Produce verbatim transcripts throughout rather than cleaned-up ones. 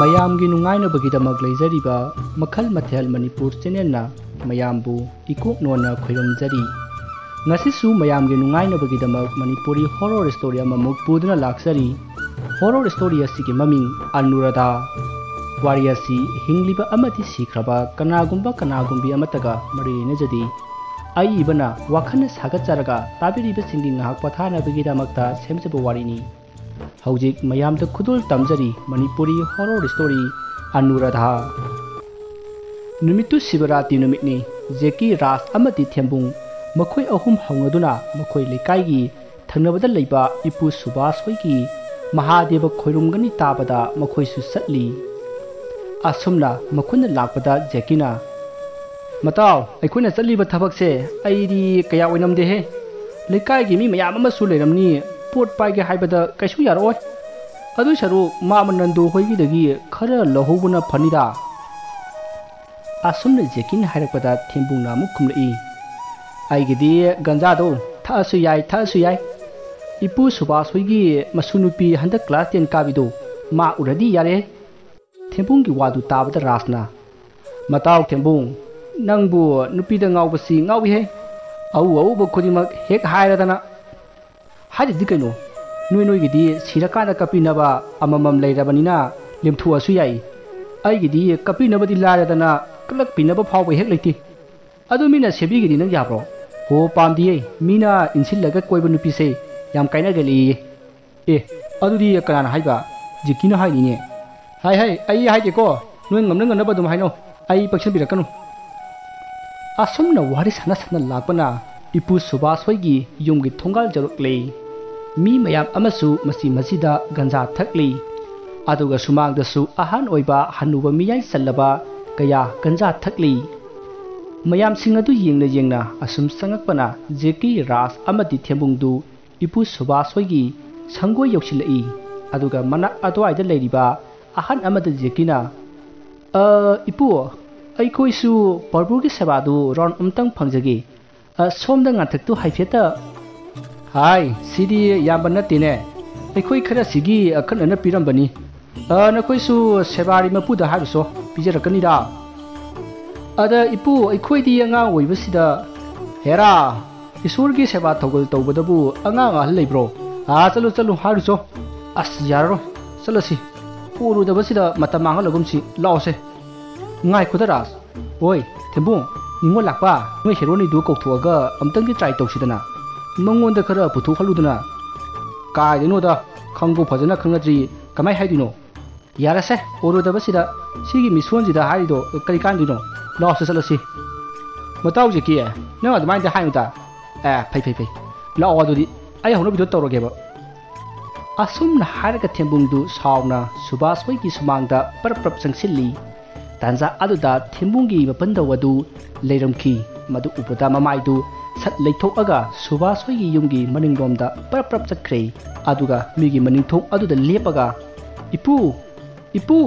ꯃꯌꯥꯝꯒꯤ ꯅꯨꯡꯉꯥꯏꯅꯕꯒꯤꯗꯃꯛ ꯂꯩꯖꯔꯤꯕ ꯃꯈꯜ ꯃꯊꯦꯜ ꯃꯅꯤꯄꯨꯔ ꯆꯦꯅꯦꯜꯅ ꯃꯌꯥꯝꯕꯨ ꯏꯀꯣꯛ ꯅꯣꯟꯅ ꯈꯣꯏꯔꯝꯖꯔꯤ꯫ ꯉꯁꯤꯁꯨ ꯃꯌꯥꯝꯒꯤ ꯅꯨꯡꯉꯥꯏꯅꯕꯒꯤꯗꯃꯛ ꯃꯅꯤꯄꯨꯔꯤ ꯍꯣꯔꯣꯔ ꯁ꯭ꯇꯣꯔꯤ ꯑꯃꯃꯨꯛ ꯄꯨꯗꯨꯅ ꯂꯥꯛꯆꯔꯤ꯫ ꯍꯣꯔꯣꯔ ꯁ꯭ꯇꯣꯔꯤ ꯑꯁꯤꯒꯤ ꯃꯃꯤꯡ ꯑꯅꯨꯔꯥꯙꯥ꯫ ꯋꯥꯔꯤ ꯑꯁꯤ ꯍꯤꯡꯂꯤꯕ ꯑꯃꯗꯤ ꯁꯤꯈ꯭ꯔꯕ ꯀꯅꯥꯒꯨꯝꯕ ꯀꯅꯥꯒꯨꯝꯕꯤ ꯑꯃꯠꯇꯒ ꯃꯔꯤ ꯂꯩꯅꯖꯗꯦ꯫ ꯑꯏꯕꯅ ꯋꯥꯈꯜꯅ ꯁꯥꯒꯠꯆꯔꯒ ꯇꯥꯕꯤꯔꯤꯕꯁꯤꯡꯒꯤ ꯉꯥꯏꯍꯥꯛ ꯄꯣꯊꯥꯅꯕꯒꯤꯗꯃꯛꯇ ꯁꯦꯝꯖꯕ ꯋꯥꯔꯤꯅꯤ꯫ ꯍꯧꯖꯤꯛ ꯃꯌꯥꯝꯗ ꯈꯨꯗꯣꯜ ꯇꯝꯖꯔꯤ ꯃꯅꯤꯄꯨꯔꯤ ꯍꯣꯔꯣꯔ ꯁ꯭ꯇꯣꯔꯤ ꯑꯅꯨꯔꯥꯙꯥ꯫ ꯅꯨꯃꯤꯠꯇꯨ ꯁꯤꯕꯔꯥꯇꯤ ꯅꯨꯃꯤꯠꯅꯤ꯫ ꯖꯦꯀꯤ, ꯔꯥꯖ ꯑꯃꯗꯤ ꯊꯦꯝꯕꯨꯡ ꯃꯈꯣꯏ ꯑꯍꯨꯝ ꯍꯧꯅꯗꯨꯅ ꯃꯈꯣꯏ ꯂꯩꯀꯥꯏꯒꯤ ꯊꯪꯅꯕꯗ ꯂꯩꯕ ꯏꯄꯨ ꯁꯨꯕꯥꯁ ꯍꯣꯏꯒꯤ ꯃꯍꯥꯗꯦꯕ ꯈꯣꯏꯔꯨꯝꯒꯅꯤ ꯇꯥꯕꯗ ꯃꯈꯣꯏꯁꯨ ꯆꯠꯂꯤ꯫ ꯑꯁꯨꯝꯅ ꯃꯈꯣꯏꯅ ꯂꯥꯛꯄꯗ ꯖꯦꯀꯤꯅ, "ꯃꯇꯥꯎ, ꯑꯩꯈꯣꯏꯅ ꯆꯠꯂꯤꯕ ꯊꯕꯛꯁꯦ ꯑꯩꯗꯤ ꯀꯌꯥ ꯑꯣꯏꯅꯝꯗꯦꯍꯦ꯫ ꯂꯩꯀꯥꯏꯒꯤ ꯃꯤ ꯃꯌꯥꯝ ꯑꯃꯁꯨ ꯂꯩꯔꯝꯅꯤ, ꯄꯣꯠ ꯄꯥꯏꯒꯦ ꯍꯥꯏꯕꯗ ꯀꯩꯁꯨ ꯌꯥꯔꯛꯑꯣꯏ꯫ ꯑꯗꯨꯏ ꯁꯔꯨꯛ ꯃꯥꯃ ꯅꯟꯗꯨ ꯍꯣꯏꯒꯤꯗꯒꯤ ꯈꯔ ꯂꯧꯍꯧꯕꯅ ꯐꯅꯤꯗ"꯫ ꯑꯁꯨꯝꯅ ꯖꯦꯀꯤꯅ ꯍꯥꯏꯔꯛꯄꯗ ꯊꯦꯝꯕꯨꯡꯅ ꯑꯃꯨꯛ ꯈꯨꯝꯂꯛꯏ, "ꯑꯩꯒꯤꯗꯤ ꯒꯟꯖꯥꯗꯣ ꯊꯛꯑꯁꯨ ꯌꯥꯏ, ꯊꯛꯑꯁꯨ ꯌꯥꯏ꯫ ꯏꯄꯨ ꯁꯨꯕꯥꯁ ꯍꯣꯏꯒꯤ ꯃꯁꯨ ꯅꯨꯄꯤ ꯍꯟꯗꯛ ꯀ꯭ꯂꯥꯁ ꯇꯦꯟ ꯀꯥꯕꯤꯗꯣ, ꯃꯥ ꯎꯔꯗꯤ ꯌꯥꯔꯦ"꯫ ꯊꯦꯝꯕꯨꯡꯒꯤ ꯋꯥꯗꯨ ꯇꯥꯕꯗ ꯔꯥꯖꯅ, "ꯃꯇꯥꯎ ꯊꯦꯝꯕꯨꯡ, ꯅꯪꯕꯨ ꯅꯨꯄꯤꯗ ꯉꯥꯎꯕꯁꯤ ꯉꯥꯎꯏꯍꯦ꯫ ꯑꯎ ꯑꯎꯕ ꯈꯨꯗꯤꯡꯃꯛ ꯍꯦꯛ ꯍꯥꯏꯔꯗꯅ꯫ ꯍꯥꯏꯗꯗꯤ ꯀꯩꯅꯣ, ꯅꯣꯏ ꯅꯣꯏꯒꯤꯗꯤ ꯁꯤꯔꯀꯥꯟꯗ ꯀꯞꯄꯤꯅꯕ ꯑꯃꯃꯝ ꯂꯩꯔꯕꯅꯤꯅ ꯂꯦꯝꯊꯣꯛꯑꯁꯨ ꯌꯥꯏ꯫ ꯑꯩꯒꯤꯗꯤ ꯀꯞꯄꯤꯅꯕꯗꯤ ꯂꯥꯏꯔꯗꯅ ꯀꯂꯛꯄꯤꯅꯕ ꯐꯥꯎꯕ ꯍꯦꯛ ꯂꯩꯇꯦ꯫ ꯑꯗꯨ ꯃꯤꯅ ꯁꯦꯝꯕꯤꯒꯗꯤ ꯅꯪ ꯌꯥꯕ꯭ꯔꯣ? ꯍꯣ, ꯄꯥꯝꯗꯤꯌꯦ꯫ ꯃꯤꯅ ꯏꯟꯁꯤꯜꯂꯒ ꯀꯣꯏꯕ ꯅꯨꯄꯤꯁꯦ ꯌꯥꯝ ꯀꯥꯏꯅꯒꯜꯂꯤꯌꯦ"꯫ "ꯑꯦ, ꯑꯗꯨꯗꯤ ꯀꯅꯥꯅ ꯍꯥꯏꯕ?" "ꯖꯤꯀꯤꯅ ꯍꯥꯏꯅꯤꯅꯦ"꯫ "ꯍꯥꯏ ꯍꯥꯏ, ꯑꯩ ꯍꯥꯏꯗꯦꯀꯣ꯫ ꯅꯣꯏ ꯉꯝꯅ ꯉꯝꯅꯕ ꯑꯗꯨꯝ ꯍꯥꯏꯅꯧ꯫ ꯑꯩ ꯄꯛꯁꯟꯕꯤꯔꯛꯀꯅꯨ"꯫ ꯑꯁꯨꯝꯅ ꯋꯥꯔꯤ ꯁꯥꯟꯅ ꯁꯥꯟꯅ ꯂꯥꯛꯄꯅ ꯏꯄꯨ ꯁꯨꯕꯥꯁ ꯍꯣꯏꯒꯤ ꯌꯨꯝꯒꯤ ꯊꯣꯡꯒꯥꯜ ꯌꯧꯔꯛꯂꯦ꯫ ꯃꯤ ꯃꯌꯥꯝ ꯑꯃꯁꯨ ꯃꯁꯤ ꯃꯁꯤꯗ ꯒꯟꯖꯥ ꯊꯛꯂꯤ꯫ ꯑꯗꯨꯒ ꯁꯨꯃꯥꯡꯗꯁꯨ ꯑꯍꯟ ꯑꯣꯏꯕ ꯍꯅꯨꯕ ꯃꯤꯌꯥꯏ ꯆꯜꯂꯕ ꯀꯌꯥ ꯒꯟꯖꯥ ꯊꯛꯂꯤ꯫ ꯃꯌꯥꯝꯁꯤꯡ ꯑꯗꯨ ꯌꯦꯡꯅ ꯌꯦꯡꯅ ꯑꯁꯨꯝ ꯆꯪꯉꯛꯄꯅ ꯖꯦꯀꯤ, ꯔꯥꯖ ꯑꯃꯗꯤ ꯊꯦꯝꯕꯨꯡꯗꯨ ꯏꯄꯨ ꯁꯨꯕꯥꯁ ꯍꯣꯏꯒꯤ ꯁꯪꯒꯣꯏ ꯌꯧꯁꯤꯜꯂꯛꯏ꯫ ꯑꯗꯨꯒ ꯃꯅꯥꯛ ꯑꯗꯨꯋꯥꯏꯗ ꯂꯩꯔꯤꯕ ꯑꯍꯟ ꯑꯃꯗ ꯖꯦꯀꯤꯅ, "ꯑ, ꯏꯄꯨ, ꯑꯩꯈꯣꯏꯁꯨ ꯄ꯭ꯔꯚꯨꯒꯤ ꯁꯦꯕꯥꯗꯨ ꯔꯥꯎꯟ ꯑꯃꯇꯪ ꯐꯪꯖꯒꯦ꯫ ꯑ, ꯁꯣꯝꯗ ꯉꯥꯡꯊꯛꯇꯨ ꯍꯥꯏꯐꯦꯠꯇ"꯫ "ꯍꯥꯏ, ꯁꯤꯗꯤ ꯌꯥꯝꯕ ꯅꯠꯇꯦꯅꯦ꯫ ꯑꯩꯈꯣꯏ ꯈꯔꯁꯤꯒꯤ ꯑꯈꯟꯅꯅ ꯄꯤꯔꯝꯕꯅꯤ꯫ ꯑ, ꯅꯈꯣꯏꯁꯨ ꯁꯦꯕꯥꯔꯤ ꯃꯄꯨꯗ ꯍꯥꯏꯔꯨꯁꯣ, ꯄꯤꯖꯔꯛꯀꯅꯤꯗ꯫ ꯑꯗ ꯏꯄꯨ, ꯑꯩꯈꯣꯏꯗꯤ ꯑꯉꯥꯡ ꯑꯣꯏꯕꯁꯤꯗ, ꯍꯦꯔꯥ, ꯏꯁꯣꯔꯒꯤ ꯁꯦꯕꯥ ꯊꯧꯒꯜ ꯇꯧꯕꯗꯕꯨ ꯑꯉꯥꯡ ꯑꯍꯜ ꯂꯩꯕ꯭ꯔꯣ? ꯑꯥ, ꯆꯠꯂꯨ, ꯆꯠꯂꯨ, ꯍꯥꯏꯔꯨꯆꯣ꯫ ꯑꯁ, ꯌꯥꯔꯔꯣꯏ, ꯆꯠꯂꯁꯤ꯫ ꯎꯔꯨꯗꯕꯁꯤꯗ ꯃꯇꯝ ꯃꯥꯡꯍꯜꯂꯒꯨꯝꯁꯤ, ꯂꯥꯛꯑꯣꯁꯦ꯫ ꯉꯥꯏꯈꯣꯗ ꯔꯥꯖ꯫ ꯑꯣꯏ, ꯊꯦꯝꯕꯨꯡ, ꯅꯤꯉꯣꯜ ꯂꯥꯛꯄ, ꯅꯣꯏ ꯍꯦꯔꯣꯅꯤꯗꯨ ꯀꯧꯊꯣꯛꯑꯒ ꯑꯝꯇꯪꯗꯤ try ꯇꯧꯁꯤꯗꯅ꯫ ꯃꯉꯣꯟꯗ ꯈꯔ ꯄꯨꯊꯣꯛꯍꯜꯂꯨꯗꯅ꯫ ꯀꯥꯏꯗꯩꯅꯣꯗ, ꯈꯪꯕꯨ ꯐꯖꯅ ꯈꯪꯅꯗ꯭ꯔꯤ, ꯀꯃꯥꯏ ꯍꯥꯏꯗꯣꯏꯅꯣ? ꯌꯥꯔꯦꯁꯦ, ꯑꯣꯏꯔꯣꯏꯗꯕꯁꯤꯗ, ꯁꯤꯒꯤ ꯃꯤꯁꯣꯟꯁꯤꯗ ꯍꯥꯏꯔꯤꯗꯣ ꯀꯔꯤ ꯀꯥꯟꯗꯣꯏꯅꯣ? ꯂꯥꯛꯑꯣꯁꯦ ꯆꯠꯂꯁꯤ꯫ ꯃꯇꯥꯎ ꯖꯦꯀꯤ, ꯅꯪ ꯑꯗꯨꯃꯥꯏꯅꯗꯤ ꯍꯥꯏꯅꯨꯗ꯫ ꯑꯦ, ꯐꯩ, ꯐꯩ, ꯐꯩ꯫ ꯂꯥꯛꯑꯣ ꯑꯗꯨꯗꯤ, ꯑꯩ ꯍꯧꯅꯕꯤꯗꯣ ꯇꯧꯔꯒꯦꯕ꯫ ꯑꯁꯨꯝꯅ ꯍꯥꯏꯔꯒ ꯊꯦꯝꯕꯨꯡꯗꯨ ꯁꯥꯎꯅ ꯁꯨꯕꯥꯁ ꯍꯣꯏꯒꯤ ꯁꯨꯃꯥꯡꯗ ꯄꯔꯞ ꯄꯔꯞ ꯆꯪꯁꯤꯜꯂꯤ꯫ ꯇꯥꯟꯖꯥ ꯑꯗꯨꯗ ꯊꯦꯝꯕꯨꯡꯒꯤ ꯃꯄꯟꯗꯧ ꯑꯗꯨ ꯂꯩꯔꯝꯈꯤ꯫ ꯃꯗꯨ ꯎꯕꯗ ꯃꯃꯥꯏꯗꯨ ꯁꯠ ꯂꯩꯊꯣꯛꯑꯒ ꯁꯨꯕꯥꯁ ꯍꯣꯏꯒꯤ ꯌꯨꯝꯒꯤ ꯃꯅꯤꯡꯂꯣꯝꯗ ꯄꯔꯞ ꯄꯔꯞ ꯆꯠꯈ꯭ꯔꯦ꯫ ꯑꯗꯨꯒ ꯃꯤꯒꯤ ꯃꯅꯤꯡ ꯊꯣꯡ ꯑꯗꯨꯗ ꯂꯦꯞꯄꯒ, "ꯏꯄꯨ, ꯏꯄꯨ,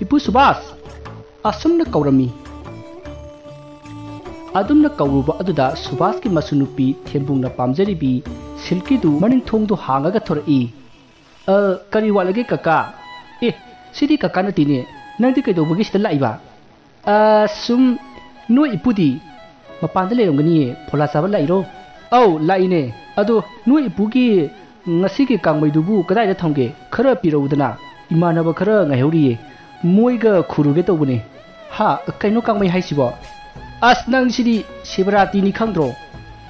ꯏꯄꯨ ꯁꯨꯕꯥꯁ!" ꯑꯁꯨꯝꯅ ꯀꯧꯔꯝꯃꯤ꯫ ꯑꯗꯨꯝꯅ ꯀꯧꯔꯨꯕ ꯑꯗꯨꯗ ꯁꯨꯕꯥꯁꯀꯤ ꯃꯁꯨꯅꯨꯄꯤ ꯊꯦꯝꯕꯨꯡꯅ ꯄꯥꯝꯖꯔꯤꯕꯤ ꯁꯤꯜꯀꯤꯗꯨ ꯃꯅꯤꯡ ꯊꯣꯡꯗꯨ ꯍꯥꯡꯉꯒ ꯊꯣꯔꯛꯏ꯫ "ꯑ, ꯀꯔꯤ ꯋꯥꯠꯂꯒꯦ ꯀꯀꯥ?" "ꯑꯦ, ꯁꯤꯗꯤ ꯀꯀꯥ ꯅꯠꯇꯦꯅꯦ, ꯅꯪꯗꯤ ꯀꯩꯗꯧꯕꯒꯤ ꯁꯤꯗ ꯂꯥꯛꯏꯕ?" "ꯑ, ꯁꯨꯝ ꯅꯣꯏ ꯏꯄꯨꯗꯤ ꯃꯄꯥꯟꯗ ꯂꯩꯔꯝꯒꯅꯤꯌꯦ, ꯐꯣꯂꯥ ꯆꯥꯕ ꯂꯥꯛꯏꯔꯣ?" "ꯑꯧ, ꯂꯥꯛꯏꯅꯦ꯫ ꯑꯗꯣ ꯅꯣꯏ ꯏꯄꯨꯒꯤ ꯉꯁꯤꯒꯤ ꯀꯥꯡꯃꯩꯗꯨꯕꯨ ꯀꯗꯥꯏꯗ ꯊꯝꯒꯦ? ꯈꯔ ꯄꯤꯔꯛꯎꯗꯅ꯫ ꯏꯃꯥꯟꯅꯕ ꯈꯔ ꯉꯥꯏꯍꯧꯔꯤꯌꯦ, ꯃꯣꯏꯒ ꯈꯨꯔꯨꯒꯦ ꯇꯧꯕꯅꯦ꯫" "ꯍꯥ? ꯀꯩꯅꯣ ꯀꯥꯡꯃꯩ ꯍꯥꯏꯁꯤꯕꯣ? ꯑꯁ, ꯅꯪ ꯁꯤꯗꯤ ꯁꯤꯕꯔꯥꯇꯤꯅꯤ ꯈꯪꯗ꯭ꯔꯣ?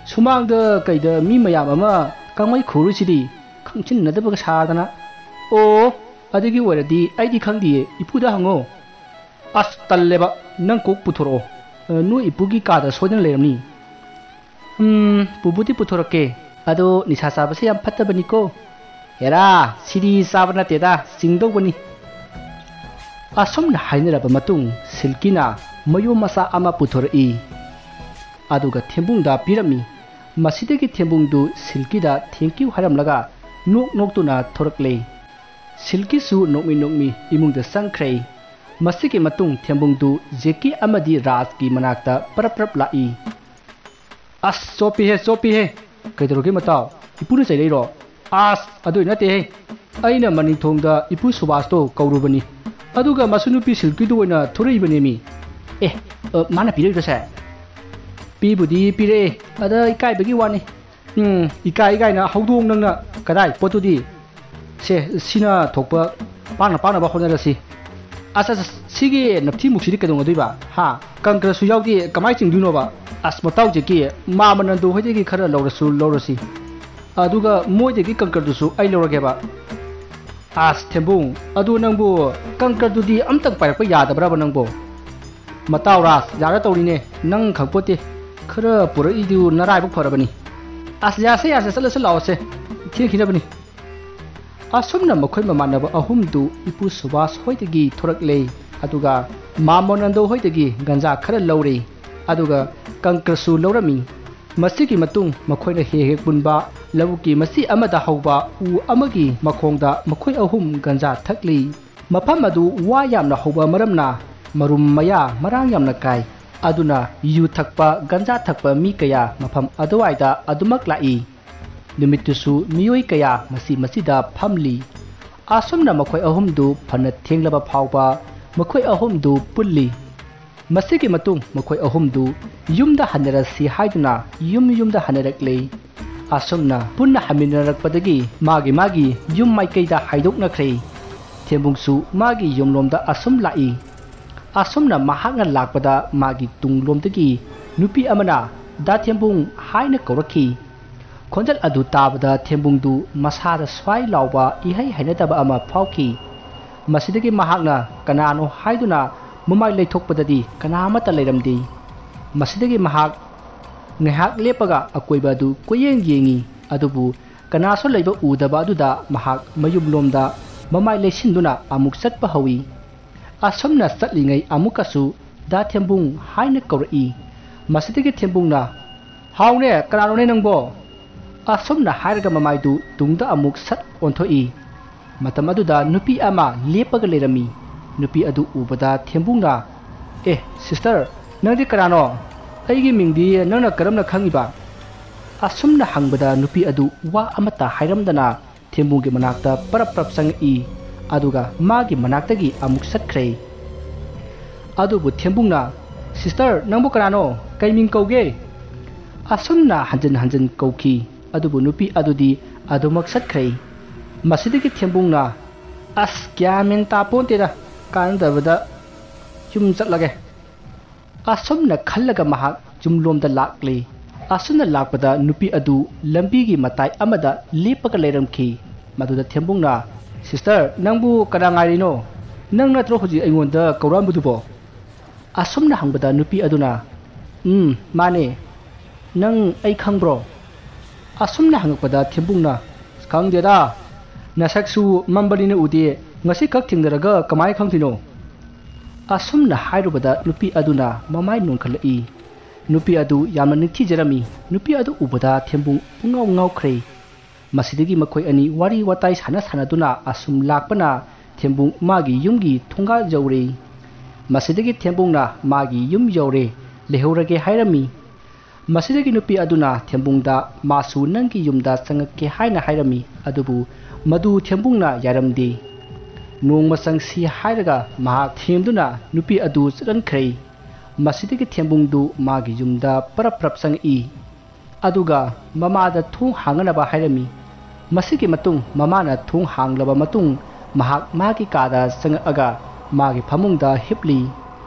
ꯁꯨꯃꯥꯡꯗ ꯀꯩꯗ ꯃꯤ ꯃꯌꯥꯝ ꯑꯃ ꯀꯥꯡꯃꯩ ꯈꯨꯔꯨꯁꯤꯗꯤ, ꯈꯪꯆꯤꯟꯅꯗꯕꯒ ꯁꯥꯗꯅ꯫" "ꯑꯣ, ꯑꯗꯨꯒꯤ ꯑꯣꯏꯔꯗꯤ ꯑꯩꯗꯤ ꯈꯪꯗꯤꯌꯦ, ꯏꯄꯨꯗ ꯍꯪꯉꯣ꯫" "ꯑꯁ, ꯇꯜꯂꯦꯕ, ꯅꯪ ꯀꯣꯛ ꯄꯨꯊꯣꯔꯛꯑꯣ꯫ ꯑ, ꯅꯣꯏ ꯏꯄꯨꯒꯤ ꯀꯥꯗ ꯁꯣꯏꯗꯅ ꯂꯩꯔꯝꯅꯤ꯫" "ꯎꯝ, ꯄꯨꯕꯨꯗꯤ ꯄꯨꯊꯣꯔꯛꯀꯦ, ꯑꯗꯣ ꯅꯤꯁꯥ ꯆꯥꯕꯁꯦ ꯌꯥꯝ ꯐꯠꯇꯕꯅꯤꯀꯣ꯫" "ꯍꯦꯔꯥ, ꯁꯤꯗꯤ ꯆꯥꯕ ꯅꯠꯇꯦꯗ, ꯆꯤꯡꯗꯧꯕꯅꯤ꯫" ꯑꯁꯨꯝꯅ ꯍꯥꯏꯅꯔꯕ ꯃꯇꯨꯡ ꯁꯤꯜꯀꯤꯅ ꯃꯌꯣꯝ ꯃꯆꯥ ꯑꯃ ꯄꯨꯊꯣꯔꯛꯏ꯫ ꯑꯗꯨꯒ ꯊꯦꯝꯕꯨꯡꯗ ꯄꯤꯔꯝꯃꯤ꯫ ꯃꯁꯤꯗꯒꯤ ꯊꯦꯝꯕꯨꯡꯗꯨ ꯁꯤꯜꯀꯤꯗ "Thank you" ꯍꯥꯏꯔꯝꯂꯒ ꯅꯣꯛ ꯅꯣꯛꯇꯨꯅ ꯊꯣꯔꯛꯂꯦ꯫ ꯁꯤꯜꯀꯤꯁꯨ ꯅꯣꯛꯃꯤ ꯅꯣꯛꯃꯤ ꯏꯃꯨꯡꯗ ꯆꯪꯈ꯭ꯔꯦ꯫ ꯃꯁꯤꯒꯤ ꯃꯇꯨꯡ ꯊꯦꯝꯕꯨꯡꯗꯨ ꯖꯦꯀꯤ ꯑꯃꯗꯤ ꯔꯥꯖꯀꯤ ꯃꯅꯥꯛꯇ ꯄꯔꯞ ꯄꯔꯞ ꯂꯥꯛꯏ꯫ "ꯑꯁ, ꯆꯣꯞꯄꯤꯍꯦ, ꯆꯣꯞꯄꯤꯍꯦ!" "ꯀꯩꯗꯧꯔꯒꯦ ꯃꯇꯥꯎ? ꯏꯄꯨꯅ ꯆꯩꯔꯛꯏꯔꯣ?" "ꯑꯁ, ꯑꯗꯨꯏ ꯅꯠꯇꯦꯍꯦ꯫ ꯑꯩꯅ ꯃꯅꯤꯡꯊꯣꯡꯗ ꯏꯄꯨ ꯁꯨꯕꯥꯁꯇꯣ ꯀꯧꯔꯨꯕꯅꯤ꯫ ꯑꯗꯨꯒ ꯃꯁꯨ ꯅꯨꯄꯤ ꯁꯤꯜꯀꯤꯗꯨ ꯑꯣꯏꯅ ꯊꯣꯔꯛꯏꯕꯅꯦꯃꯤ꯫ ꯑꯦ, ꯑ, ꯃꯥꯅ ꯄꯤꯔꯛꯏꯔꯣ ꯁꯦ? ꯄꯤꯕꯨꯗꯤ ꯄꯤꯔꯛꯑꯦ, ꯑꯗ ꯏꯀꯥꯏꯕꯒꯤ ꯋꯥꯅꯤ꯫ ꯎꯝ, ꯏꯀꯥꯏ ꯀꯥꯏꯅ ꯍꯧꯗꯣꯡ ꯅꯪꯅ ꯀꯗꯥꯏ ꯄꯣꯠꯇꯨꯗꯤ? ꯁꯦ, ꯁꯤꯅ ꯊꯣꯛꯄ ꯄꯥꯡꯅ ꯄꯥꯡꯅꯕ ꯍꯣꯠꯅꯔꯁꯤ꯫ ꯑꯁ, ꯑꯁ, ꯑꯁ, ꯁꯤꯒꯤ ꯅꯞꯊꯤ ꯃꯨꯛꯁꯤꯗꯤ ꯀꯩꯗꯧꯅꯗꯣꯏꯕ? ꯍꯥ? ꯀꯪꯀ꯭ꯔꯁꯨ ꯌꯥꯎꯗꯦ, ꯀꯃꯥꯏ ꯆꯤꯡꯗꯣꯏꯅꯣꯕ? ꯑꯁ, ꯃꯇꯥꯎ ꯖꯦꯀꯤ, ꯃꯥꯃ ꯅꯟꯗꯨ ꯍꯣꯏꯗꯒꯤ ꯈꯔ ꯂꯧꯔꯁꯨ ꯂꯧꯔꯁꯤ꯫ ꯑꯗꯨꯒ ꯃꯣꯏꯗꯒꯤ ꯀꯪꯀ꯭ꯔꯗꯨꯁꯨ ꯑꯩ ꯂꯧꯔꯒꯦꯕ꯫ ꯑꯁ, ꯊꯦꯝꯕꯨꯡ, ꯑꯗꯨ ꯅꯪꯕꯨ ꯀꯪꯀ꯭ꯔꯗꯨꯗꯤ ꯑꯝꯇꯪ ꯄꯥꯏꯔꯛꯄ ꯌꯥꯗꯕ꯭ꯔꯕ ꯅꯪꯕꯨ? ꯃꯇꯥꯎ ꯔꯥꯖ, ꯌꯥꯔ ꯇꯧꯔꯤꯅꯦ, ꯅꯪ ꯈꯪꯄꯣꯠꯇꯦ꯫ ꯈꯔ ꯄꯨꯔꯛꯏꯗꯨ ꯅꯔꯥꯏꯕꯛ ꯐꯔꯕꯅꯤ꯫ ꯑꯁ, ꯌꯥꯁꯦ, ꯌꯥꯁꯦ, ꯆꯠꯂꯁꯤ ꯂꯥꯛꯑꯣꯁꯦ, ꯊꯦꯡꯈꯤꯅꯕꯅꯤ꯫ ꯑꯁꯨꯝꯅ ꯃꯈꯣꯏ ꯃꯃꯥꯟꯅꯕ ꯑꯍꯨꯝꯗꯨ ꯏꯄꯨ ꯁꯨꯕꯥꯁ ꯍꯣꯏꯗꯒꯤ ꯊꯣꯔꯛꯂꯦ, ꯑꯗꯨꯒ ꯃꯥꯃꯣ ꯅꯟꯗꯣ ꯍꯣꯏꯗꯒꯤ ꯒꯟꯖꯥ ꯈꯔ ꯂꯧꯔꯦ, ꯑꯗꯨꯒ ꯀꯪꯀ꯭ꯔꯁꯨ ꯂꯧꯔꯝꯃꯤ꯫ ꯃꯁꯤꯒꯤ ꯃꯇꯨꯡ ꯃꯈꯣꯏꯅ ꯍꯦꯛ ꯍꯦꯛ ꯄꯨꯟꯕ ꯂꯧꯕꯨꯛꯀꯤ ꯃꯆꯤ ꯑꯃꯗ ꯍꯧꯕ ꯎ ꯑꯃꯒꯤ ꯃꯈꯣꯡꯗ ꯃꯈꯣꯏ ꯑꯍꯨꯝ ꯒꯟꯖꯥ ꯊꯛꯂꯤ꯫ ꯃꯐꯝ ꯑꯗꯨ ꯋꯥ ꯌꯥꯝꯅ ꯍꯧꯕ ꯃꯔꯝꯅ ꯃꯔꯨꯝ ꯃꯌꯥ ꯃꯔꯥꯡ ꯌꯥꯝꯅ ꯀꯥꯏ꯫ ꯑꯗꯨꯅ ꯌꯨ ꯊꯛꯄ, ꯒꯟꯖꯥ ꯊꯛꯄ ꯃꯤ ꯀꯌꯥ ꯃꯐꯝ ꯑꯗꯨꯋꯥꯏꯗ ꯑꯗꯨꯃꯛ ꯂꯥꯛꯏ꯫ ꯅꯨꯃꯤꯠꯇꯨꯁꯨ ꯃꯤꯑꯣꯏ ꯀꯌꯥ ꯃꯁꯤ ꯃꯁꯤꯗ ꯐꯝꯂꯤ꯫ ꯑꯁꯨꯝꯅ ꯃꯈꯣꯏ ꯑꯍꯨꯝꯗꯨ ꯐꯅ ꯊꯦꯡꯂꯕ ꯐꯥꯎꯕ ꯃꯈꯣꯏ ꯑꯍꯨꯝꯗꯨ ꯄꯨꯜꯂꯤ꯫ ꯃꯁꯤꯒꯤ ꯃꯇꯨꯡ ꯃꯈꯣꯏ ꯑꯍꯨꯝꯗꯨ ꯌꯨꯝꯗ ꯍꯟꯅꯔꯁꯤ ꯍꯥꯏꯗꯨꯅ ꯌꯨꯝ ꯌꯨꯝꯗ ꯍꯟꯅꯔꯛꯂꯦ꯫ ꯑꯁꯨꯝꯅ ꯄꯨꯟꯅ ꯍꯟꯃꯤꯟꯅꯔꯛꯄꯗꯒꯤ ꯃꯥꯒꯤ ꯃꯥꯒꯤ ꯌꯨꯝ ꯃꯥꯏꯀꯩꯗ ꯍꯥꯏꯗꯣꯛꯅꯈ꯭ꯔꯦ꯫ ꯊꯦꯝꯕꯨꯡꯁꯨ ꯃꯥꯒꯤ ꯌꯨꯝꯂꯣꯝꯗ ꯑꯁꯨꯝ ꯂꯥꯛꯏ꯫ ꯑꯁꯨꯝꯅ ꯃꯍꯥꯛꯅ ꯂꯥꯛꯄꯗ ꯃꯥꯒꯤ ꯇꯨꯡꯂꯣꯝꯗꯒꯤ ꯅꯨꯄꯤ ꯑꯃꯅ "ꯗꯥ ꯊꯦꯝꯕꯨꯡ" ꯍꯥꯏꯅ ꯀꯧꯔꯛꯈꯤ꯫ ꯈꯣꯟꯖꯦꯜ ꯑꯗꯨ ꯇꯥꯕꯗ ꯊꯦꯝꯕꯨꯡꯗꯨ ꯃꯁꯥꯗ ꯁ꯭ꯋꯥꯏ ꯂꯥꯎꯕ ꯏꯍꯩ ꯍꯩꯅꯗꯕ ꯑꯃ ꯐꯥꯎꯈꯤ꯫ ꯃꯁꯤꯗꯒꯤ ꯃꯍꯥꯛꯅ ꯀꯅꯥꯅꯣ ꯍꯥꯏꯗꯨꯅ ꯃꯃꯥꯏ ꯂꯩꯊꯣꯛꯄꯗꯗꯤ ꯀꯅꯥ ꯑꯃꯠꯇ ꯂꯩꯔꯝꯗꯦ꯫ ꯃꯁꯤꯗꯒꯤ ꯃꯍꯥꯛ ꯉꯥꯏꯍꯥꯛ ꯂꯦꯞꯄꯒ ꯑꯀꯣꯏꯕ ꯑꯗꯨ ꯀꯣꯏꯌꯦꯡ ꯌꯦꯡꯉꯤ, ꯑꯗꯨꯕꯨ ꯀꯅꯥꯁꯨ ꯂꯩꯕ ꯎꯗꯕ ꯑꯗꯨꯗ ꯃꯍꯥꯛ ꯃꯌꯨꯝꯂꯣꯝꯗ ꯃꯃꯥꯏ ꯂꯩꯁꯤꯟꯗꯨꯅ ꯑꯃꯨꯛ ꯆꯠꯄ ꯍꯧꯏ꯫ ꯑꯁꯨꯝꯅ ꯆꯠꯂꯤꯉꯩ ꯑꯃꯨꯛꯀꯁꯨ "ꯗꯥ ꯊꯦꯝꯕꯨꯡ" ꯍꯥꯏꯅ ꯀꯧꯔꯛꯏ꯫ ꯃꯁꯤꯗꯒꯤ ꯊꯦꯝꯕꯨꯡꯅ "ꯍꯥꯎꯅꯦ, ꯀꯅꯥꯅꯣꯅꯦ ꯅꯪꯕꯣ?" ꯑꯁꯨꯝꯅ ꯍꯥꯏꯔꯒ ꯃꯃꯥꯏꯗꯨ ꯇꯨꯡꯗ ꯑꯃꯨꯛ ꯁꯠ ꯑꯣꯟꯊꯣꯛꯏ꯫ ꯃꯇꯝ ꯑꯗꯨꯗ ꯅꯨꯄꯤ ꯑꯃ ꯂꯦꯞꯄꯒ ꯂꯩꯔꯝꯃꯤ꯫ ꯅꯨꯄꯤ ꯑꯗꯨ ꯎꯕꯗ ꯊꯦꯝꯕꯨꯡꯅ, "ꯑꯦ, ꯁꯤꯁꯇꯔ, ꯅꯪꯗꯤ ꯀꯅꯥꯅꯣ? ꯑꯩꯒꯤ ꯃꯤꯡꯗꯤ ꯅꯪꯅ ꯀꯔꯝꯅ ꯈꯪꯉꯤꯕ?" ꯑꯁꯨꯝꯅ ꯍꯪꯕꯗ ꯅꯨꯄꯤ ꯑꯗꯨ ꯋꯥ ꯑꯃꯠꯇ ꯍꯥꯏꯔꯝꯗꯅ ꯊꯦꯝꯕꯨꯡꯒꯤ ꯃꯅꯥꯛꯇ ꯄꯔꯞ ꯄꯔꯞ ꯆꯪꯉꯛꯏ꯫ ꯑꯗꯨꯒ ꯃꯥꯒꯤ ꯃꯅꯥꯛꯇꯒꯤ ꯑꯃꯨꯛ ꯆꯠꯈ꯭ꯔꯦ꯫ ꯑꯗꯨꯕꯨ ꯊꯦꯝꯕꯨꯡꯅ, "ꯁꯤꯁꯇꯔ, ꯅꯪꯕꯨ ꯀꯅꯥꯅꯣ? ꯀꯩ ꯃꯤꯡ ꯀꯧꯒꯦ?" ꯑꯁꯨꯝꯅ ꯍꯟꯖꯤꯟ ꯍꯟꯖꯤꯟ ꯀꯧꯈꯤ꯫ ꯑꯗꯨꯕꯨ ꯅꯨꯄꯤ ꯑꯗꯨꯗꯤ ꯑꯗꯨꯃꯛ ꯆꯠꯈ꯭ꯔꯦ꯫ ꯃꯁꯤꯗꯒꯤ ꯊꯦꯝꯕꯨꯡꯅ, "ꯑꯁ, ꯒ꯭ꯌꯥꯟ ꯃꯦꯟ ꯇꯥꯄꯣꯟꯇꯦꯗ, ꯀꯥꯟꯅꯗꯕꯗ ꯌꯨꯝ ꯆꯠꯂꯒꯦ"꯫ ꯑꯁꯨꯝꯅ ꯈꯜꯂꯒ ꯃꯍꯥꯛ ꯌꯨꯝꯂꯣꯝꯗ ꯂꯥꯛꯂꯦ꯫ ꯑꯁꯨꯝꯅ ꯂꯥꯛꯄꯗ ꯅꯨꯄꯤ ꯑꯗꯨ ꯂꯝꯕꯤꯒꯤ ꯃꯇꯥꯏ ꯑꯃꯗ ꯂꯦꯞꯄꯒ ꯂꯩꯔꯝꯈꯤ꯫ ꯃꯗꯨꯗ ꯊꯦꯝꯕꯨꯡꯅ, "ꯁꯤꯁꯇꯔ, ꯅꯪꯕꯨ ꯀꯅꯥ ꯉꯥꯏꯔꯤꯅꯣ? ꯅꯪ ꯅꯠꯇ꯭ꯔꯣ ꯍꯧꯖꯤꯛ ꯑꯩꯉꯣꯟꯗ ꯀꯧꯔꯛꯑꯝꯕꯗꯨꯕꯣ?" ꯑꯁꯨꯝꯅ ꯍꯪꯕꯗ ꯅꯨꯄꯤ ꯑꯗꯨꯅ, "ꯎꯝ, ꯃꯥꯅꯦ꯫ ꯅꯪ ꯑꯩ ꯈꯪꯕ꯭ꯔꯣ?" ꯑꯁꯨꯝꯅ ꯍꯪꯉꯛꯄꯗ ꯊꯦꯝꯕꯨꯡꯅ, "ꯈꯪꯗꯦꯗ, ꯅꯁꯛꯁꯨ ꯃꯝꯕꯅꯤꯅ ꯎꯗꯦ, ꯉꯁꯤ ꯈꯛ ꯊꯦꯡꯅꯔꯒ ꯀꯃꯥꯏ ꯈꯪꯗꯣꯏꯅꯣ?" ꯑꯁꯨꯝꯅ ꯍꯥꯏꯔꯨꯕꯗ ꯅꯨꯄꯤ ꯑꯗꯨꯅ ꯃꯃꯥꯏ ꯅꯣꯟꯈꯠꯂꯛꯏ꯫ ꯅꯨꯄꯤ ꯑꯗꯨ ꯌꯥꯝꯅ ꯅꯤꯡꯊꯤꯖꯔꯝꯃꯤ꯫ ꯅꯨꯄꯤ ꯑꯗꯨ ꯎꯕꯗ ꯊꯦꯝꯕꯨꯡ ꯄꯨꯡꯉꯥꯎ ꯉꯥꯎꯈ꯭ꯔꯦ꯫ ꯃꯁꯤꯗꯒꯤ ꯃꯈꯣꯏ ꯑꯅꯤ ꯋꯥꯔꯤ ꯋꯥꯇꯥꯏ ꯁꯥꯟꯅ ꯁꯥꯟꯅꯗꯨꯅ ꯑꯁꯨꯝ ꯂꯥꯛꯄꯅ ꯊꯦꯝꯕꯨꯡ ꯃꯥꯒꯤ ꯌꯨꯝꯒꯤ ꯊꯣꯡꯒꯥꯜ ꯌꯧꯔꯦ꯫ ꯃꯁꯤꯗꯒꯤ ꯊꯦꯝꯕꯨꯡꯅ ꯃꯥꯒꯤ ꯌꯨꯝ ꯌꯧꯔꯦ, ꯂꯩꯍꯧꯔꯒꯦ ꯍꯥꯏꯔꯝꯃꯤ꯫ ꯃꯁꯤꯗꯒꯤ ꯅꯨꯄꯤ ꯑꯗꯨꯅ ꯊꯦꯝꯕꯨꯡꯗ, "ꯃꯥꯁꯨ ꯅꯪꯒꯤ ꯌꯨꯝꯗ ꯆꯪꯉꯛꯀꯦ" ꯍꯥꯏꯅ ꯍꯥꯏꯔꯝꯃꯤ꯫ ꯑꯗꯨꯕꯨ ꯃꯗꯨ ꯊꯦꯝꯕꯨꯡꯅ ꯌꯥꯔꯝꯗꯦ꯫ "ꯅꯣꯡꯃ ꯆꯪꯁꯤ" ꯍꯥꯏꯔꯒ ꯃꯍꯥꯛ ꯊꯦꯝꯗꯨꯅ ꯅꯨꯄꯤ ꯑꯗꯨ ꯆꯠꯍꯟꯈ꯭ꯔꯦ꯫ ꯃꯁꯤꯗꯒꯤ ꯊꯦꯝꯕꯨꯡꯗꯨ ꯃꯥꯒꯤ ꯌꯨꯝꯗ ꯄꯔꯞ ꯄꯔꯞ ꯆꯪꯉꯛꯏ꯫ ꯑꯗꯨꯒ ꯃꯃꯥꯗ ꯊꯣꯡ ꯍꯥꯡꯅꯅꯕ ꯍꯥꯏꯔꯝꯃꯤ꯫ ꯃꯁꯤꯒꯤ ꯃꯇꯨꯡ ꯃꯃꯥꯅ ꯊꯣꯡ ꯍꯥꯡꯂꯕ ꯃꯇꯨꯡ ꯃꯍꯥꯛ ꯃꯥꯒꯤ ꯀꯥꯗ ꯆꯪꯉꯛꯑꯒ ꯃꯥꯒꯤ ꯐꯃꯨꯡꯗ ꯍꯤꯞꯂꯤ꯫